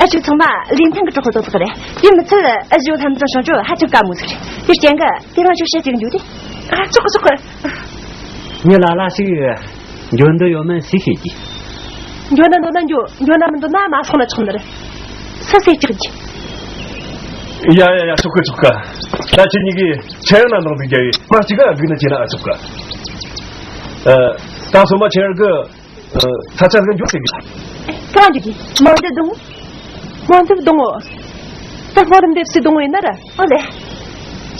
ཨ་ཅུ་ཚང་མ་ལུས་མཐུན་གི་གྲོགས་པོ་དོ་དག་རེད། དེ་མི་ཚད་ཨ་ཅུ་ལྷམ་ཚོ་བྱུང་ཆོག་ཧ་ཅང་དཀའ་མོ་ཟིག་རེད། དེ་རྐྱེན་གི་དེ་རང་ཆོག་བཤད་ཅིག་འཇུག་དེ། ཨ། ཆོག་གི་ཆོག་གི། ངས་ལ་ལ་ཞིག་འཇོན་འདོད་ཡོད་མེད་སུས་ཤེས་ཀྱི། འཇོན་ན་འདོད་ན་འཇོན། འཇོན་ན་མི་འདོད་ན་མ་སོང་ན་ཆོག་ནི་རེད། སུ་སེ་ཅིག་གི། ཡ་ཡ་ཡ། ཆོག་གི་ཆོག་གི། ད་ཁྱེད་གཉིས་ཀྱིས་ཆེ་ཡང་ན་འདང་ཟིག་རྒྱག་ཡི་མ་གཅིག་ག་འགུག་ན་བྱེད་ན་ཨ་ཆོག་གི། ཨ། ད་སོ་མ་ཆེ་ཡར་གི། ཨ། ས་ཆ་ཟིག་འཇོག་ཟིག་གི། གང་འཇུག་གི། མོ་འདི་གདོང་། མོ་འདི་གདོང་ངོ་། ད་སྔོ་རིམ་འདེབས་སི་གདོང་ངོ་ཡིན་ན་ར། ཨོ་ལེ།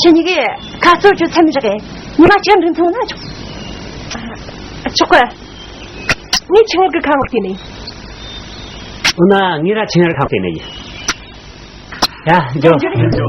ཁྱེད་གཉིས་ཀྱིས་ཁ་རྩོད་རྒྱུ་མཚམས་བཞག་གི། ཉི་མ་གཅིག་འདྲ་མཚུངས་ན་ཆོག་ཆོག་གི། ངས་ཆིང་ངེར་གི་ཁ་ངོ་བལྟས་ནས། འོ་ན་ངས་ར་ཆིང་ངེར་ཁ་བལྟས་ནས་ཡིན། ཡ། འགྱོ། འགྱོ།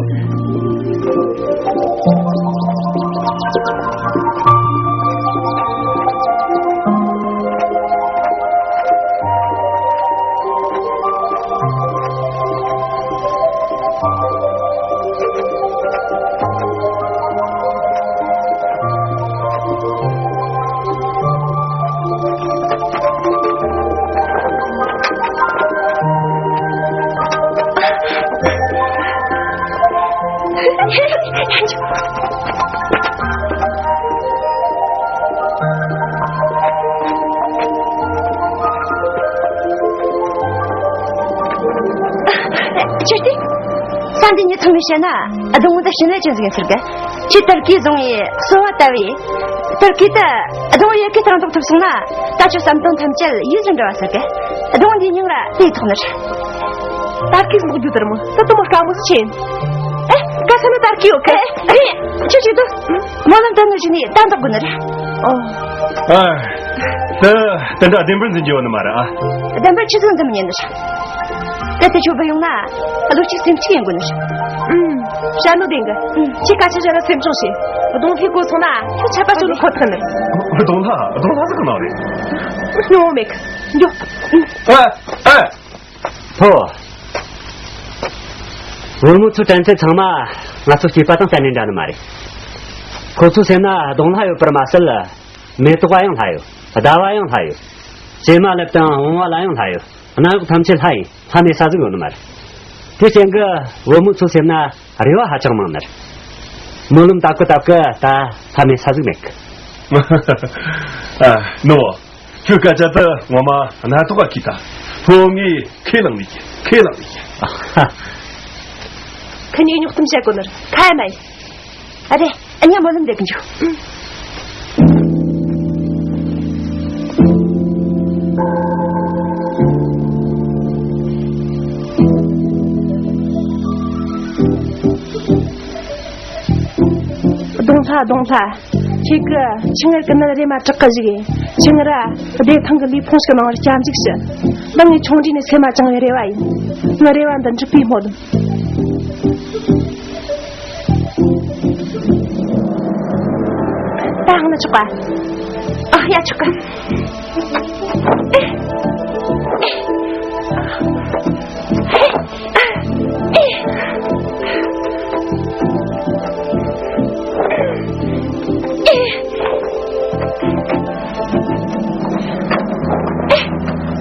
ཁྱོད་དེ། ས་འདི་ཉིད་ཚང་མས་བཤད་ན་སྡོང་བོ་འདི་ཞིང་ལས་ཅན་ཟིག་ཡིན་ཟེར་གི། ཁྱེད་ཏུར་ཀི་བཟུང་ཡི་གསོལ་བ་བཏབ་ཡི། ཏུར་ཀི་དེ་སྡོང་བོ་ཡི་གེ་སྟེང་འདོགས་ཐུབ་སོང་ན། ད་ཁྱོད་བསམ་དོན་ཐམས་ཅད་ཡིད་བཞིན་འགྲུབ་པ་ཟེར་གི། སྡོང་བོ་འདིའི་མིང་ར་དེ་ཐོགས་ནི་རེད། ཏུར་ཀི་འདོགས་རྒྱུ་དེར་མོ་ད་དུ་མ་དཀའ་མོ་ཟིག་ཆེ། ཨེ། དཀའ་ས་ནི་ཏུར་ཀི་ཡོད་གི། ཨེ། ཁྱོད་ཅིག་ཏུ། སྨོན་ལམ་འདོན་ནི་ཞིག་ནི་ད་འདོགས་དགོས་ནི་རེད། ཨོ། ཨ། དེ་དེ་འདྲ་བདེན་པར་འཛིན་རྒྱུ་ཡོད་ནི་མ་རེད་ཨ། བདེན་པར་ཆི་ཟིག་འཛིན་མི་ཉན་ནི་རེད། གལ་ཏེ་ཁྱོད་བུད་ཡོང་ན་བློ་གཅིག་སེམས་གཅིག་ཡིན་དགོས་ནི་རེད། ཨུམ། བཤད་ནོ་བདེན་གི། ཨུམ། ཁྱེད་སྐད་ཆ་བཤད་ན་སེམས་ཆུང་བྱེད། གདོང་ལྷའི་གོ་སོང་ན་ཁྱོད་ཆད་པ་གཅོད་ནི་ཁོ་ཐག་ནི་རེད། གདོང་ལྷ། གདོང་ལྷ་ཟིག་གི་ནང་རེད། སྙིང་བོ་མེད་གི། འགྱོ། ཨ། ཨ། ཕོ། བུ་མོ་ཚོའི་དྲན་རྟེན་ཚང་མ་ང་ཚོ་སྐྱེས་པ་དང་གཏན་ནས་འདྲ་ནི་མ་རེད། ཁོ་ཚོའི་སེམས་ན་གདོང་ལྷ་ཡོད་པར་མ་ཟད། མེ་ཏོག་པ་ཡང་ལྷ་ཡོད། ཟླ་བ་ཡང་ལྷ་ཡོད། བྱེ་མ་ལེབ་དང་བུང་བ་ལ་ཡང་ལྷ་ཡོད། གནམ་འོག་ཐམས་ཅད་ལྷ་ཡིན། ལྷ་མེད་ས་ཟིག་ཡོད་ནི་མ་རེད། དེ་རྐྱེན་གྱིས་བུ་མོ་ཚོའི་སེམས་ན་རེ་བ་ཧ་ཅང་མང་ནི་རེད། སྨོན་ལམ་བཏབ་གི་བཏབ་གི་ད་ལྷ་མེད་ས་ཟིག་མེད་གི། ཨ། ནོ། ཁྱོད་སྐད་ཆ་དེ་ངོ་མ་སྣ་ཐོག་ག་ཁྱི་ད། ཕོ་ངས་ཁས་བླངས་མེད་ཀྱི། ཁས་བླངས་མེད་ཀྱི། ཁ་ཉིག་ཉོག་གཏམ་བཤད་དགོས་ནི་རེད། ཁ་ཡ་མ་ཡིན། ཨ་རེ། ཨ་ཉ་མོ་ལམ་འདེབས་འཇུག་གདོང་ལྷ། གདོང་ལྷ། ཁྱེད་ཀྱིས་ཆིང་ངེར་གི་ནད་རེ་མ་དྲག་གི་བཞུགས་ཡིན། ཆིང་ངེར་བདེ་ཐང་གི་ལུས་ཕུང་ཞིག་གནང་བར་སྐྱབས་འཇུག་ཞུ། འདི་ངའི་ཆུང་དུས་ནས་སེམས་མ་བཅངས་པའི་རེ་བ་ཡིན། ངའི་རེ་བ་འདི་འགྲུབ་པའི་སྨོན་ལམ། ད་འོང་ན་ཆོག་ག། ཨ། ཡ། ཆོག་ག།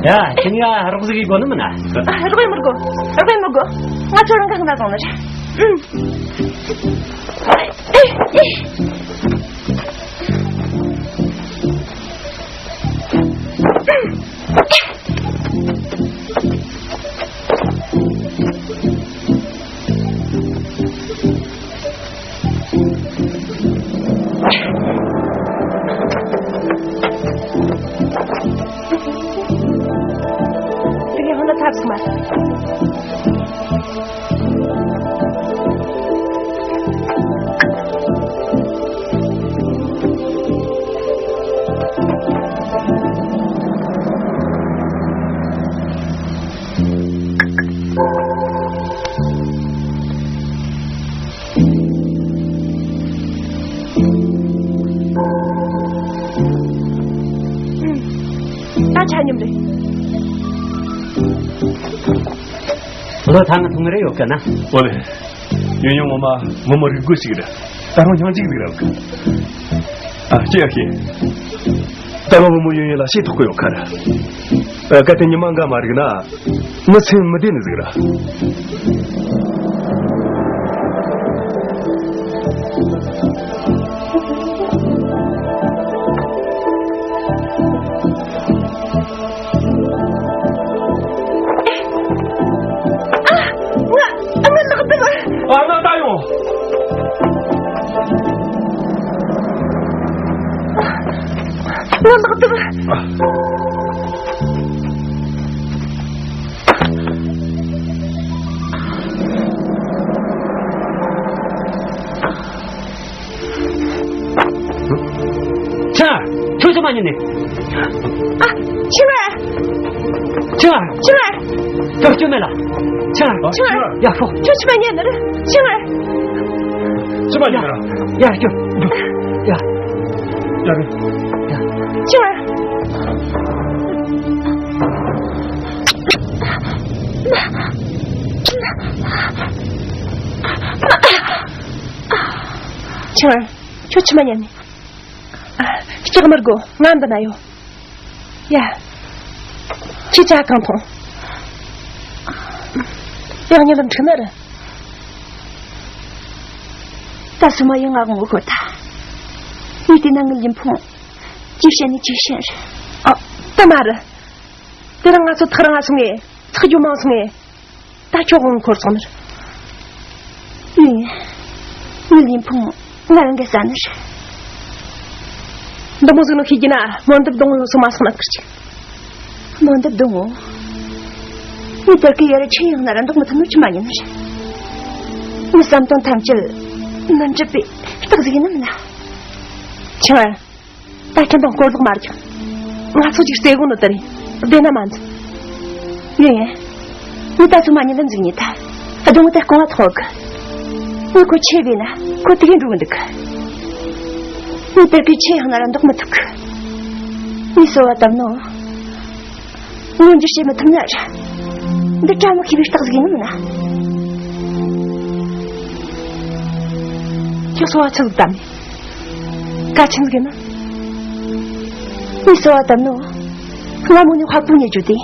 ཡ། ཁྱེད་གཉིས་ཀ་རོགས་ཟིག་གི་དགོས་ནི་མིན་ན། ཨ། རོགས་ཡེད་མི་དགོས། རོགས་ཡེད་མི་དགོས། ང་ཚོ་རང་ག་གནས་བཟང་ནི་རེད། ཨུམ། དེ་གའི་ཧོན་ལ་ཐབས་སུ་མ། ཆ་སྙོམས་རེད། ལོ་ཐང་ཐུང་རེ་ཡོད་གི་ན། ཨོ་ལེ། ཡོན་ཡོན་ངོ་མ་ངོ་མ་རིག་རྒོད་ཞིག་རེད། ད་རུང་སྙིང་རྗེ་ཟིག་རེད། ཨ་ཅེ་ཨ་ཁེ། ད་ལོ་བུ་མོ་ཡོན་ཡོན་ལ་ཤེས་ཐོག་གི་ཡོད་ཁ་ར། ཨ་གལ་ཏེ་ཉི་མ་འགའ་མ་རིག་ན། མི་སེམས་མི་བདེ་ནི་ཟིག་ར། ང་ང་ལག་དུམ། ཨ་ང་ད་ཡོང་། ང་ལག་དུམ། ཆང་། ཁྱོད་ཚོ་མ་ཉན་ནས། ཨ། ཆང་། ཆང་། ཆང་། ཁྱོད་ཁྱོད་མེད་ལ། ཆང་། ཆང་། ཡ་ཤོག་ཁྱོད་ཆི་མ་ཉན་ནས་རེད། ཆང་། ཆི་མ་ཉན་ནས་རེད། ཡ་ཤོག་ཡ། ཡ་རེད། ཡ། ཆང་། ཆང་། ཁྱོད་ཆི་མ་ཉན་ནས། ཨ། སྐྲག་མི་དགོས། ང་འདི་ན་ཡོད། ཡ། ཁྱེད་ཅག་གང་མཐོང་། ཡང་ཉིན་ལ་འཁྲིག་ནི་རེད། ད་སུ་མ་ཡིན་ང་དགོངས་ཁོ་ཐལ། ངས་བལྟས་ན་ངའི་ལུས་ཕུང་ཅི་བཤད་ནས་ཅི་བཤད་རེད། ཨ། ད་མ་རེད། དེ་རིང་ང་ཚོ་ཐག་རིང་ང་སོང་ངས་ཚགས་རྒྱུ་མང་སོང་ངས། ད་ཁྱོད་དབང་འཁོར་སོང་ནི་རེད། ཡིན། ངའི་ལུས་ཕུང་ང་རང་གིས་ཟ་ནི་རེད། འདི་མོ་ཟིག་ནོ་ཤེས་ཀྱི་ན་མོ་འདི་གདོང་ཡོང་སོང་མ་སོང་ན་ཁུར་ཅིག་མོ་འདི་གདོང་ངོ་། ངའི་དེར་གི་ཡར་ཆེ་ཡང་ན་ར་འདུག་མི་ཐུབ་ནོ་ཆི་མ་ཉན་ནི་རེད། ངའི་བསམ་དོན་ཐམས་ཅད་མི་འགྲུབ་པའི་རྟགས་ཟིག་ཡིན་ནམ་ན། ཆང་། ད་ཁྱེད་དང་སྐོར་ལོག་མ་རྒྱག་ང་ཚོ་ཅིག་རྩེ་གོ་ནོ་དེ་རེད། བདེ་ན་མ་འཛིན། ཡོན་ཡོན། ངས་ད་ཚོད་མ་ཉིན་ལ་འཛིན་ཉེ་ད། སྡོང་དེ་རྐང་བ་ཐོག་གི་ངས་ཁོ་ཆེ་བས་ན་ཁོ་དེ་གས་འགྲོ་གི་འདུག་ངས་དེར་གི་ཆེ་ཡང་ན་ར་འདོགས་མི་ཐུབ་གི་ངས་གསོལ་བ་བཏབ་ནོ། མངོན་འགྱུར་བྱེད་མི་ཐུབ་ན་ར། འདི་བཀྲ་མི་ཤིས་པའི་རྟགས་ཟིག་ཡིན་ནམ་ན། ཁྱོད་གསོལ་བ་ཆི་ཟིག་བཏབ་ནས། གལ་ཆེན་ཟིག་ཡིན་ན། ངས་གསོལ་བ་བཏབ་ནོ། སྔ་མོ་ནས་ཧ་གོ་ཉེ་རྒྱུ་དེ།